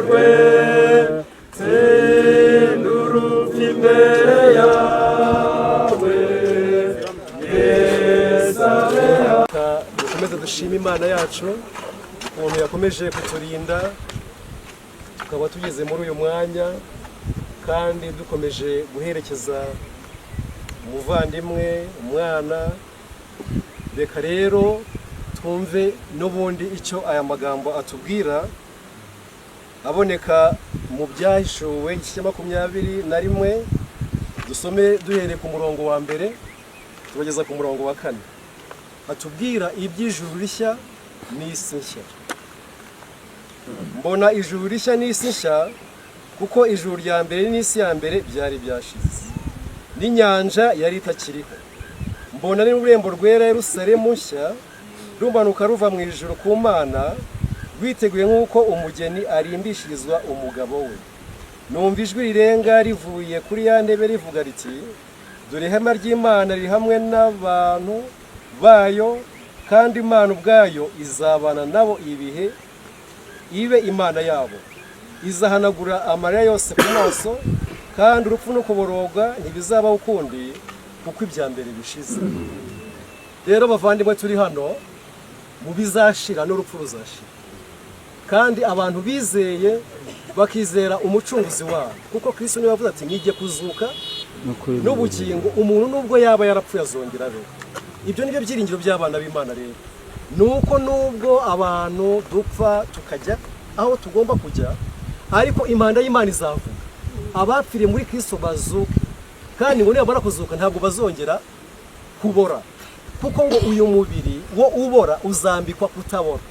O: rwe, tsinda urupfu imbere yawe. Yesu abe.
N: Dukomeze dushime Imana yacu ukuntu yakomeje kuturinda, tukaba tugeze muri uyu mwanya kandi dukomeje guherekeza umuvandimwe, umwana. Reka rero twumve n'ubundi icyo aya magambo atubwira, aboneka mu Byahishuwe igice cya 21. Dusome duhereye ku murongo wa mbere tubageza ku murongo wa kane, atubwira iby'ijuru rishya n'isi nshya. Mbona ijuru rishya n'isi nshya, kuko ijuru rya mbere n'isi ya mbere byari byashize, n'inyanja yari itakiriho. Mbona n'ururembo rwera, Yerusalemu nshya, rumanuka ruva mu ijuru ku Mana, rwiteguye nk'uko umugeni arimbishirizwa umugabo we. Numva ijwi rirenga rivuye kuri ya ntebe rivuga riti: "Dore ihema ry'Imana riri hamwe n'abantu bayo, kandi Imana ubwayo izabana nabo ibihe, ibe Imana yabo. Izahanagura amarira yose ku maso, kandi urupfu no kuboroga ntibizabaho ukundi, kuko ibya mbere bishize." Rero bavandimwe turi hano, mu bizashira n'urupfu ruzashira, kandi abantu bizeye bakizera umucunguzi wabo, kuko Kristo niwe yavuze ati: "Nijye kuzuka n'ubugingo, umuntu nubwo yaba yarapfuye azongera abeho." Ibyo nibyo byiringiro by'abana b'Imana. Rero ni uko nubwo abantu dupfa tukajya aho tugomba kujya, ariko impanda y'Imana izavuga, abapfiriye muri Kristo bazuke. Kandi ngo nibamara kuzuka ntabwo bazongera kubora, kuko ngo uyu mubiri wo ubora uzambikwa kutabora.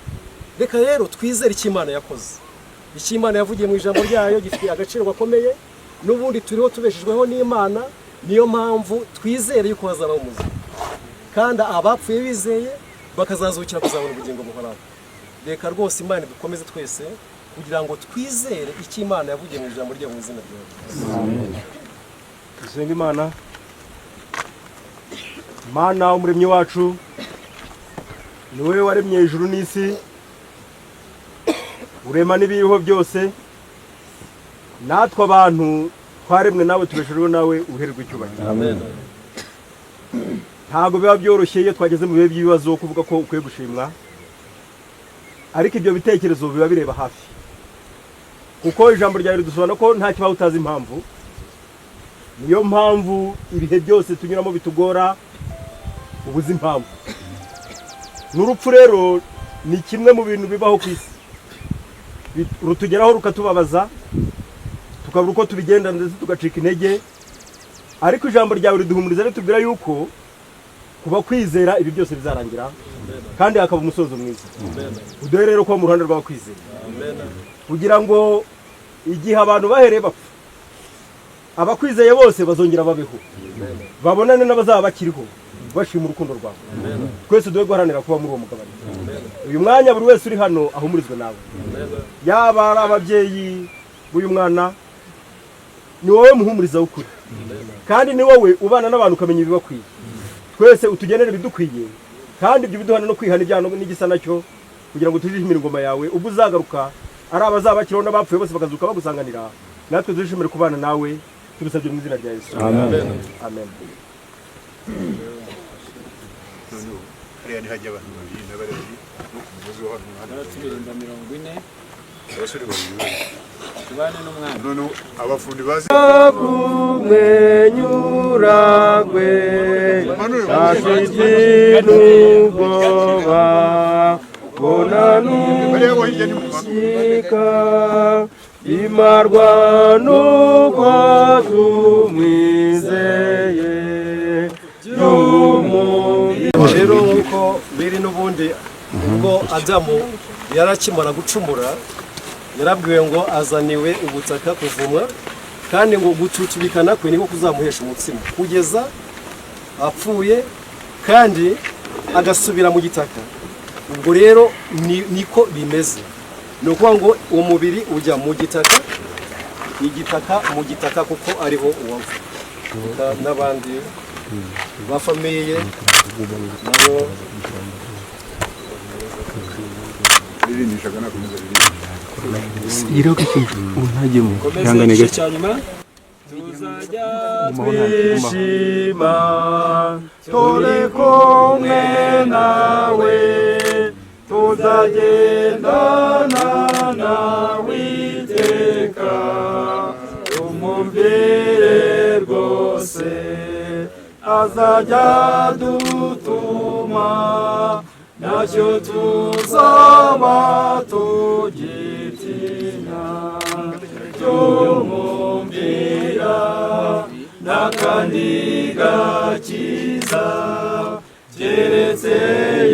N: Reka rero twizere icyo Imana yakoze, icyo Imana yavugiye mu ijambo ryayo gifite agaciro gakomeye. N'ubundi turiho tubeshejweho n'Imana, niyo mpamvu twizere yuko hazabaho umuzima, kandi abapfuye bizeye bakazazukira kuzabona ubugingo buhoraho. Reka rwose Imana idukomeze twese kugira ngo twizere icyo Imana yavugiye mu ijambo ryayo, mu izina rya Yesu.
O: Dusenga Imana. Mana umuremyi wacu, ni wowe waremye ijuru n'isi, urema n'ibiriho byose. Natwe abantu twaremwe nawe, tubeshejweho nawe, uhererwa icyubahiro.
N: Amen.
O: Ntabwo biba byoroshye iyo twageze mu bihe by'ibibazo kuvuga ko ukwiye gushimwa, ariko ibyo bitekerezo biba bireba hafi, kuko ijambo ryawe ridusobanura ko nta kibaho utazi impamvu. Niyo mpamvu ibihe byose tunyuramo bitugora, ubuze impamvu. N'urupfu rero ni kimwe mu bintu bibaho ku isi, rutugeraho rukatubabaza, tukabura uko tubigenda, ndetse tugacika intege. Ariko ijambo ryawe riduhumuriza, ritubwira yuko kuba kwizera ibi byose bizarangira kandi hakaba umusozo mwiza. Uduhe rero kuba mu ruhande rw'abakwizera, kugira ngo igihe abantu bahereye bapfa, abakwizeye bose bazongera babeho, babonane n'abazaba bakiriho, bashima urukundo rwawe. Twese duhe guharanira kuba muri uwo mugabane. Uyu mwanya buri wese uri hano ahumurizwe nawe, yaba ari ababyeyi b'uyu mwana, ni wowe muhumuriza w'ukuri, kandi ni wowe ubana n'abantu ukamenya ibibakwiye. Twese utugenere ibidukwiye, kandi ibyo biduhana no kwihana ibyaha n'igisa nacyo, kugira ngo tujishimire ingoma yawe ubwo uzagaruka, ari abazaba bakiriho n'abapfuye bose bakazuka bagusanganira. Natwe tuzishimire kubana nawe. Tubisabye mu izina rya Yesu.
I: Amen.
O: Amen.
P: Noneho hariya ntihajya abantu babiri na babiri no ku mugozi wo hano hano.
Q: Turirimba 40.
P: Abasore babiri.
Q: Tubane n'umwana.
P: Noneho abafundi bazi.
O: Kumwenyura kwe afite n'ubwoba, bona n'usika imarwa n'uko tumwizeye.
N: Rero nk'uko biri n'ubundi, ubwo Adamu yarakimara gucumura, yarabwiwe ngo azaniwe ubutaka kuvumwa, kandi ngo gututubikana kwe niko kuzamuhesha umutsima kugeza apfuye, kandi agasubira mu gitaka. Ubwo rero niko bimeze, ni ukuvuga ngo umubiri ujya mu gitaka, igitaka mu gitaka, kuko ariho uwava. N'abandi ba famille nabo.
P: Ririmbishaga nakomeza ririmba.
Q: Komeze igice cya nyuma.
O: Tuzajya twishima turi kumwe nawe, tuzagendana nawe iteka, tumumvire rwose, azajya dutuma, ntacyo tuzaba tugitinya. Tumumvira n'akandi gakiza keretse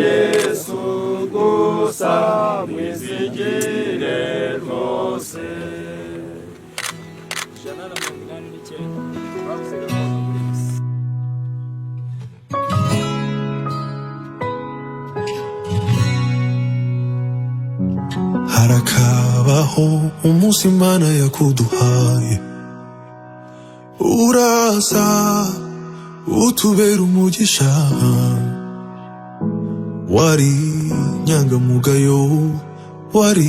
O: Yesu gusa, mwizigire rwose.
Q: 189 bavuze gakondo muri iyi si.
R: Harakabaho umunsi Imana yakuduhaye, uraza utubera umugisha. Wari inyangamugayo, wari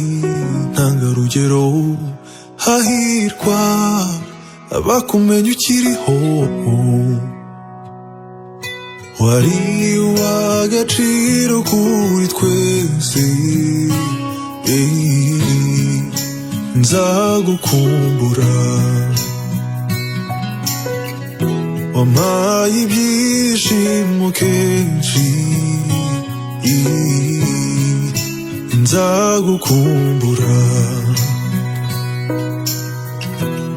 R: intangarugero. Hahirwa abakumenya ukiriho. Wari uw'agaciro kuri twese. Nzagukumbura. Wampaye ibyishimo kenshi. Nzagukumbura.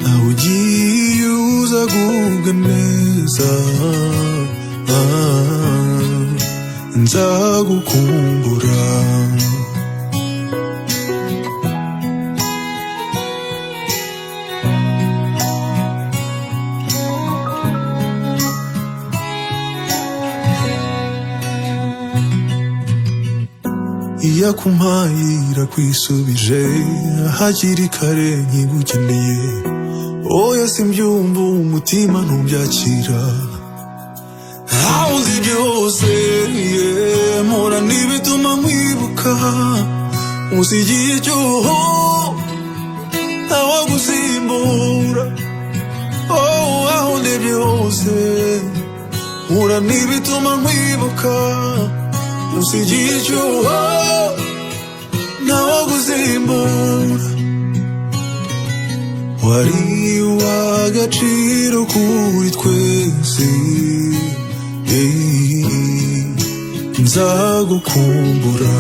R: Nawe ugiye uza gubwa neza. neza, nzagukumbura. Iyakumpaye irakwisubije hakiri kare nkigukeneye, oya simbyumva umutima ntubyakira. Aho uzibye hose mpora n'ibituma nkwibuka, usigiye icyuho ntawagusimbura. Oh, aho ndebye hose mpora n'ibituma nkwibuka, usigiye icyuho ntawagusimbura. Wari uw'agaciro kuri twese, nzagukumbura.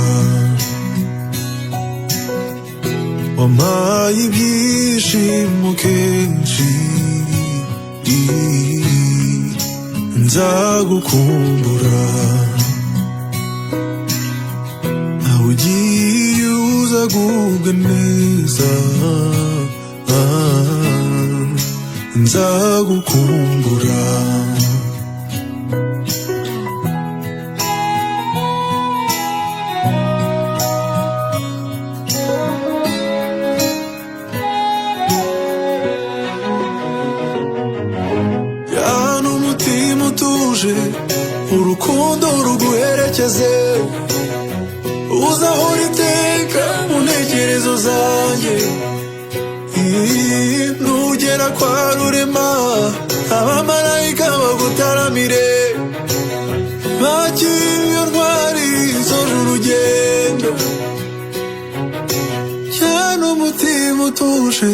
R: Wampaye ibyishimo kenshi, nzagukumbura. Aho ugiye uzagubwe neza, nzagukumbura. Jyana umutima utuje, urukundo ruguherekeze, uzahora iteka mu ntekerezo zanjye. Nugera kwa Rurema abamarayika bagutaramire, bakira iyo ntwari isoje urugendo. Jyana umutima utuje,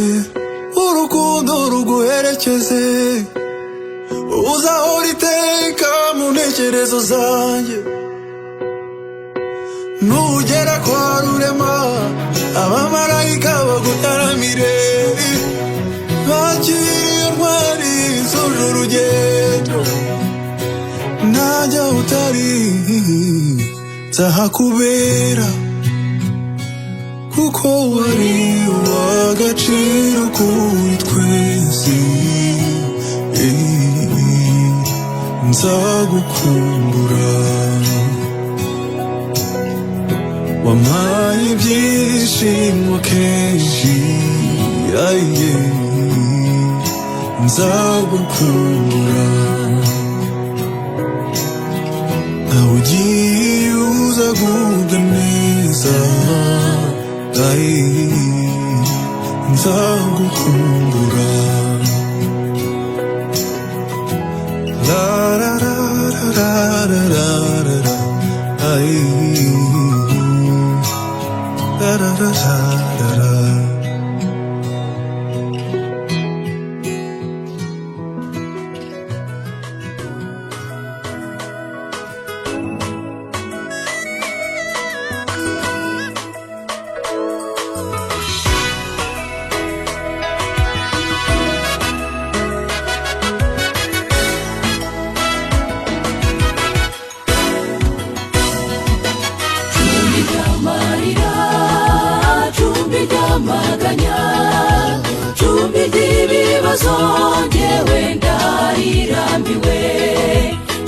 R: urukundo ruguherekeze, uzahora iteka mu ntekerezo zanjye. Nugera kwa Rurema abamarayika bagutaramire, bakira iyo ntwari isoje urugendo. Najya utari nzahakubera, kuko wari uw'agaciro kuri twese, nzagukumbura. Wampaye ibyishimo kenshi, nzagukumbura. Aho ugiye uzagubwa neza, nzagukumbura. La la la la la la la la, la la la la la.
A: Cumbi ry'amarira, cumbi ry'amaganya, cumbi ry'ibibazo, njyewe ndarirambiwe.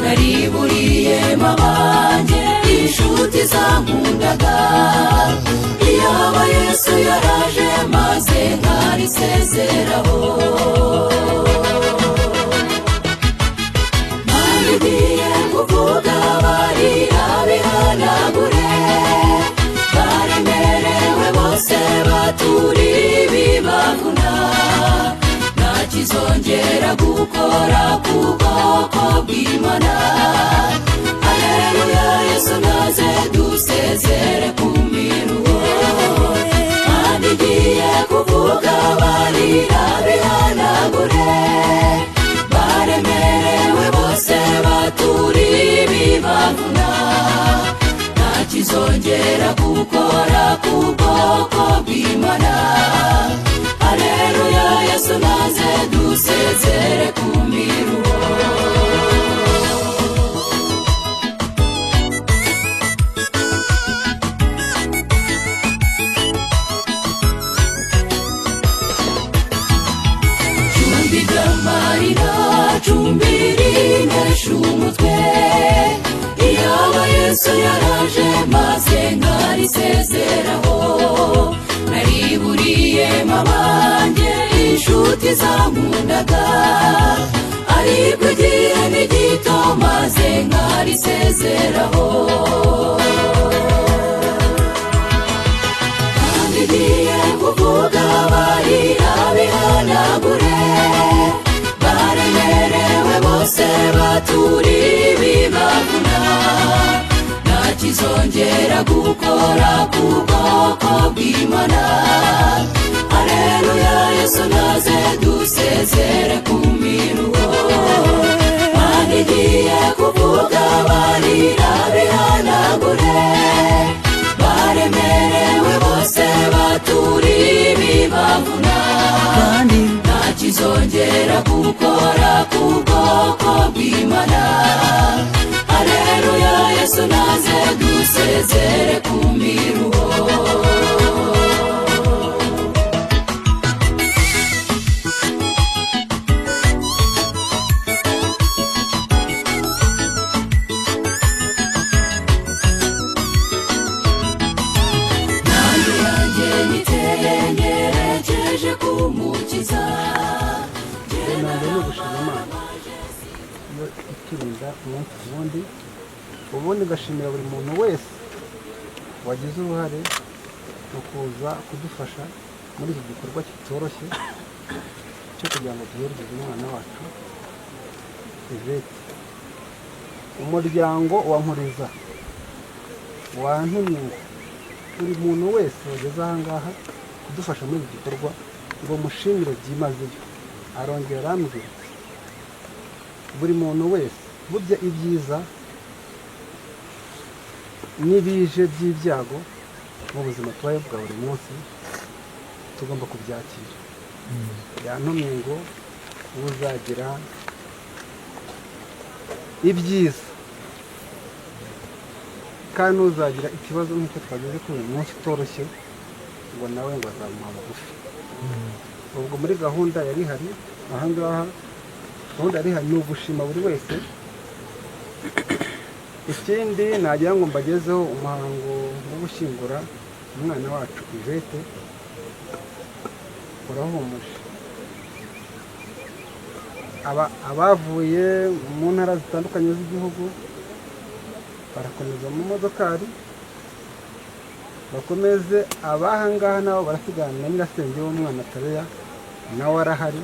A: Nariburiye mabanjye, inshuti zankundaga, iyaba Yesu yaraje maze nkarisezeraho. Ngiye kuvuga barira bihanagure, baremerewe bose baturiye ibibavuna, ntakizongera gukora ku bwoko bw'Imana. Haleluya, Yesu naze dusezere ku miruho. Kandi ngiye kuvuga barira bihanagure, baremerewe bose baturiye ibibavuna, ntakizongera gukora ku bwoko bw'Imana. Haleluya, Yesu naze dusezere ku miruho. nkarisezeraho. Nariburiye mabanjye inshuti zankundaga, ariko igihe ni gito maze nkarisezeraho. Kandi igiye kuvuga barira bihanagure, baremerewe bose baturiye ibibavuna. Ntakizongera gukora ku bwoko bw'Imana. Haleluya, Yesu naze dusezere ku miruho. Kandi igiye kuvuga barira bihanagure, baremerewe bose baturiye ibibavuna. Ntakizongera gukora ku bwoko bw'Imana. Haleluya, Yesu naze dusezere ku miruho. Nanjye yanjye nyiteye nyerekeje kumukiza.
S: Mbere ni ugushima Imana iyo iturinda umunsi ku wundi, ubundi ngashimira buri muntu wese wagize uruhare mu kuza kudufasha muri iki gikorwa kitoroshye cyo kugira ngo duherekeze umwana wacu Yvette. Umuryango wa Nkuriza wantumye ngo buri muntu wese wageze aha ngaha kudufasha muri iki gikorwa ngo mushimire byimazeyo. Arongera arambwira ati buri muntu wese burya ibyiza n'ibije by'ibyago mu buzima tubayeho bwa buri munsi tugomba kubyakira. Yantumye ngo uzagira ibyiza kandi uzagira ikibazo nk'uko twageze kuri uyu munsi utoroshye, ngo nawe ngo azamuha bugufi. Ubwo muri gahunda yari ihari aha ngaha, gahunda yari ihari ni ugushima buri wese. Ikindi nagira ngo mbagezeho umuhango wo gushyingura umwana wacu Yvette urahumuje. Abavuye mu ntara zitandukanye z'igihugu barakomeza mu modokari, bakomeze. Abaha ngaha nabo barasigana na nyirasenge w'umwana Tareya, nawe arahari.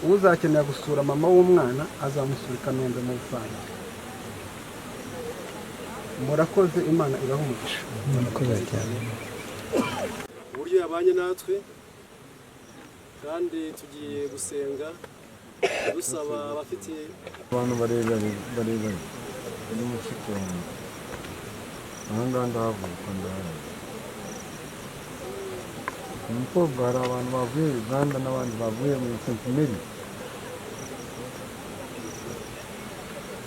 S: Uzakenera gusura mama w'umwana azamusura i Kanombe mu Busanza. Murakoze, Imana ibahe umugisha.
T: Murakoze cyane.
N: Uburyo yabanye natwe, kandi tugiye gusenga dusaba abafite
U: abantu barebare barebare ni mushiki wanjye. Aha ngaha ndahavuka, ndahazi umukobwa. Hari abantu bavuye Uganda n'abandi bavuye muri St Mary.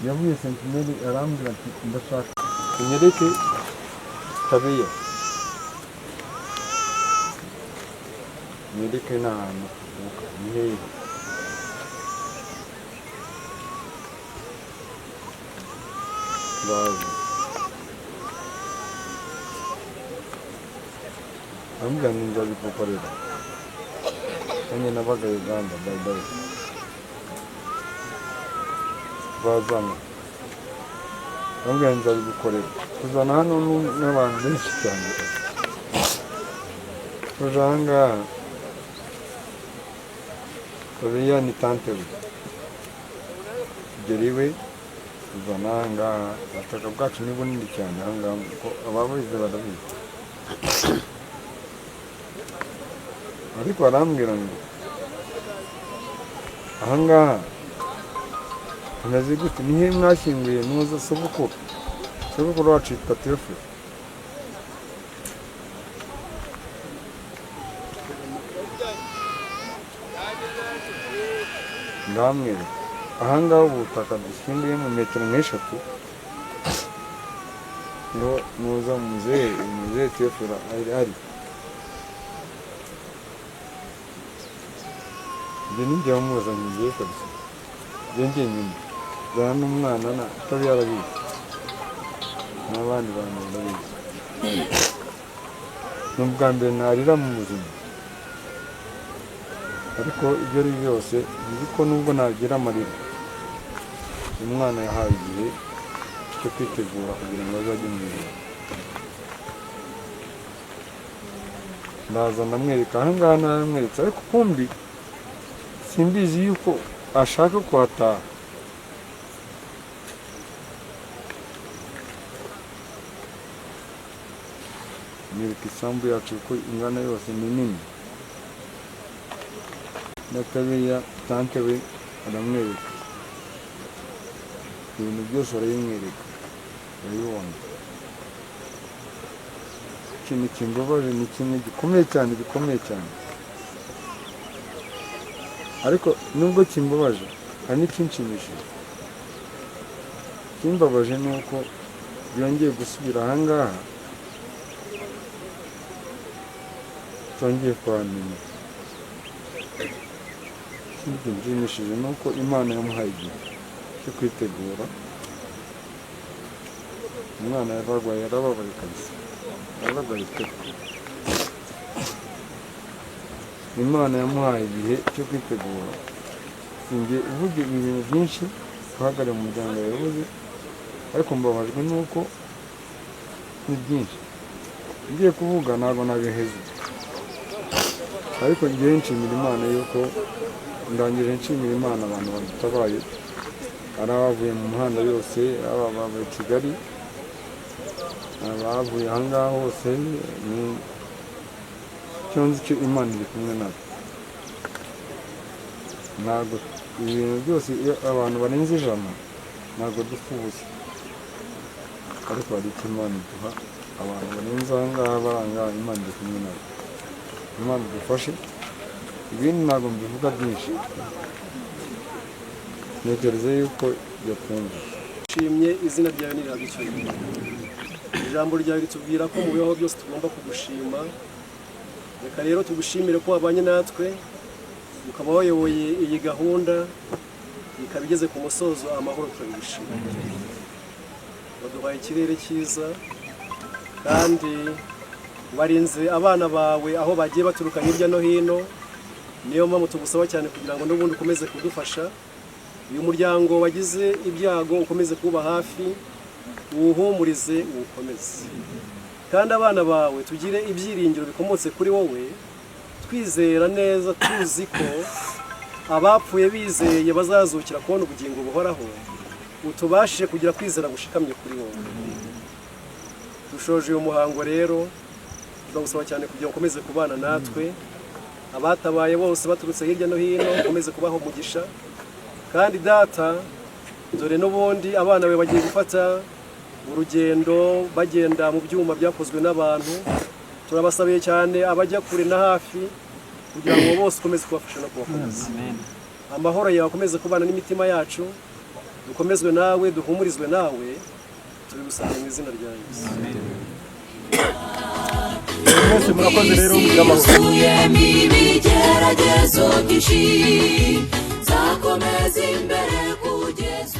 U: Yavuye St Mary arambwira ati ndashaka unyereke Tabiya, unyereke n'ahantu uvuka ni hehe. Ndaza arambwira ngo nzabigukorera. Nanjye nabaga Uganda, by the way. Bazana arambwira ngo nzabigukorera. Tuzana hano n'abantu benshi cyane, tuje aha ngaha. Tabiya ni tante we, tugera iwe tuzana aha ngaha. Ubutaka bwacu ni bunini cyane aha ngaha, kuko ababizi barabizi. Ariko arambwira ngo aha ngaha hameze gute, nihe mwashyinguye muza sogokuru? Sogokuru wacu yitwa Teofilo. Ndamwereka aha ngaha ubutaka dushyinguye mu metero nk'eshatu, ngo nuza muzehe Teofilo ari njye nijya muzanye ngiye kabisa, njye njyenyine nzana n'umwana na atari yarabizi n'abandi bantu barabizi. Ni ubwa mbere narira mu buzima, ariko ibyo ari byo byose nzi ko nubwo nagira amarira, uyu mwana yahawe igihe cyo kwitegura kugira ngo azajye mu ijuru. Ndaza ndamwereka aha ngaha, naramweretse, ariko kumbi simbizi yuko ashaka kuhataha. Mwereka isambu yacu uko ingana yose, ni nini. N'akabeya tante we aramwereka ibintu byose, arabimwereka, arabibona. Ikintu kimbabaje ni kimwe gikomeye cyane, gikomeye cyane, ariko nubwo kimbabaje hari n'ikinshimishije. Ikimbabaje ni uko byongeye gusubira ahangaha, tongeye kuhamenya. Ikindi kinshimishije ni uko Imana yamuhaye igihe cyo kwitegura. Umwana yararwaye, yarababaye kabisa, yarababaye pe. Imana yamuhaye igihe cyo kwitegura. Sinjye uvuga ibintu byinshi, guhagarara mu muryango yabuze, ariko mbabajwe nuko ni byinshi ngiye kuvuga, ntabwo nabiheze. Ariko ngewe nshimira Imana yuko ndangije, nshimira Imana abantu badutabaye, ari abavuye mu muhanda yose, ari abavuye Kigali, abavuye aha ngaha hose. Ni icyo nzi cyo, Imana iri kumwe natwe. Ntabwo ibintu byose, iyo abantu barenze 100 ntabwo dupfa ubusa, ariko hari icyo Imana iduha. Abantu barenze aha ngaha bari aha ngaha, Imana iri kumwe natwe. Imana idufashe. Ibindi ntabwo mbivuga byinshi, ntekereza yuko yakumva.
N: Nshimye izina ryawe niragucyuriye. Ijambo ryawe ritubwira ko mu bibaho byose tugomba kugushima. Reka rero tugushimire ko wabanye natwe, ukaba wayoboye iyi gahunda ikaba igeze ku musozo amahoro. Turabigushima, waduhaye ikirere cyiza kandi warinze abana bawe aho bagiye baturuka hirya no hino. Niyo mpamvu tugusaba cyane kugira ngo n'ubundi ukomeze kudufasha, uyu muryango wagize ibyago ukomeze kuba hafi, uwuhumurize, uwukomeze, kandi abana bawe tugire ibyiringiro bikomotse kuri wowe, twizera neza tuzi ko abapfuye bizeye bazazukira kubona ubugingo buhoraho. Utubashije kugira kwizera gushikamye kuri wowe. Dushoje uyu muhango rero, turagusaba cyane kugira ngo ukomeze kubana natwe. Abatabaye bose baturutse hirya no hino, ukomeze kubaha umugisha. Kandi Data, dore n'ubundi abana bawe bagiye gufata urugendo bagenda mu byuma byakozwe n'abantu. Turabasabiye cyane abajya kure na hafi kugira ngo bose ukomeze kubafasha no kubakomeza. Amahoro yawe akomeze kubana n'imitima yacu, dukomezwe nawe, duhumurizwe nawe. Tubigusabye mu izina rya Yesu.
O: Mwese murakoze rero, mugire amahoro.
A: Yuzuyemo ibigeragezo byinshi, nzakomeza imbere kugeza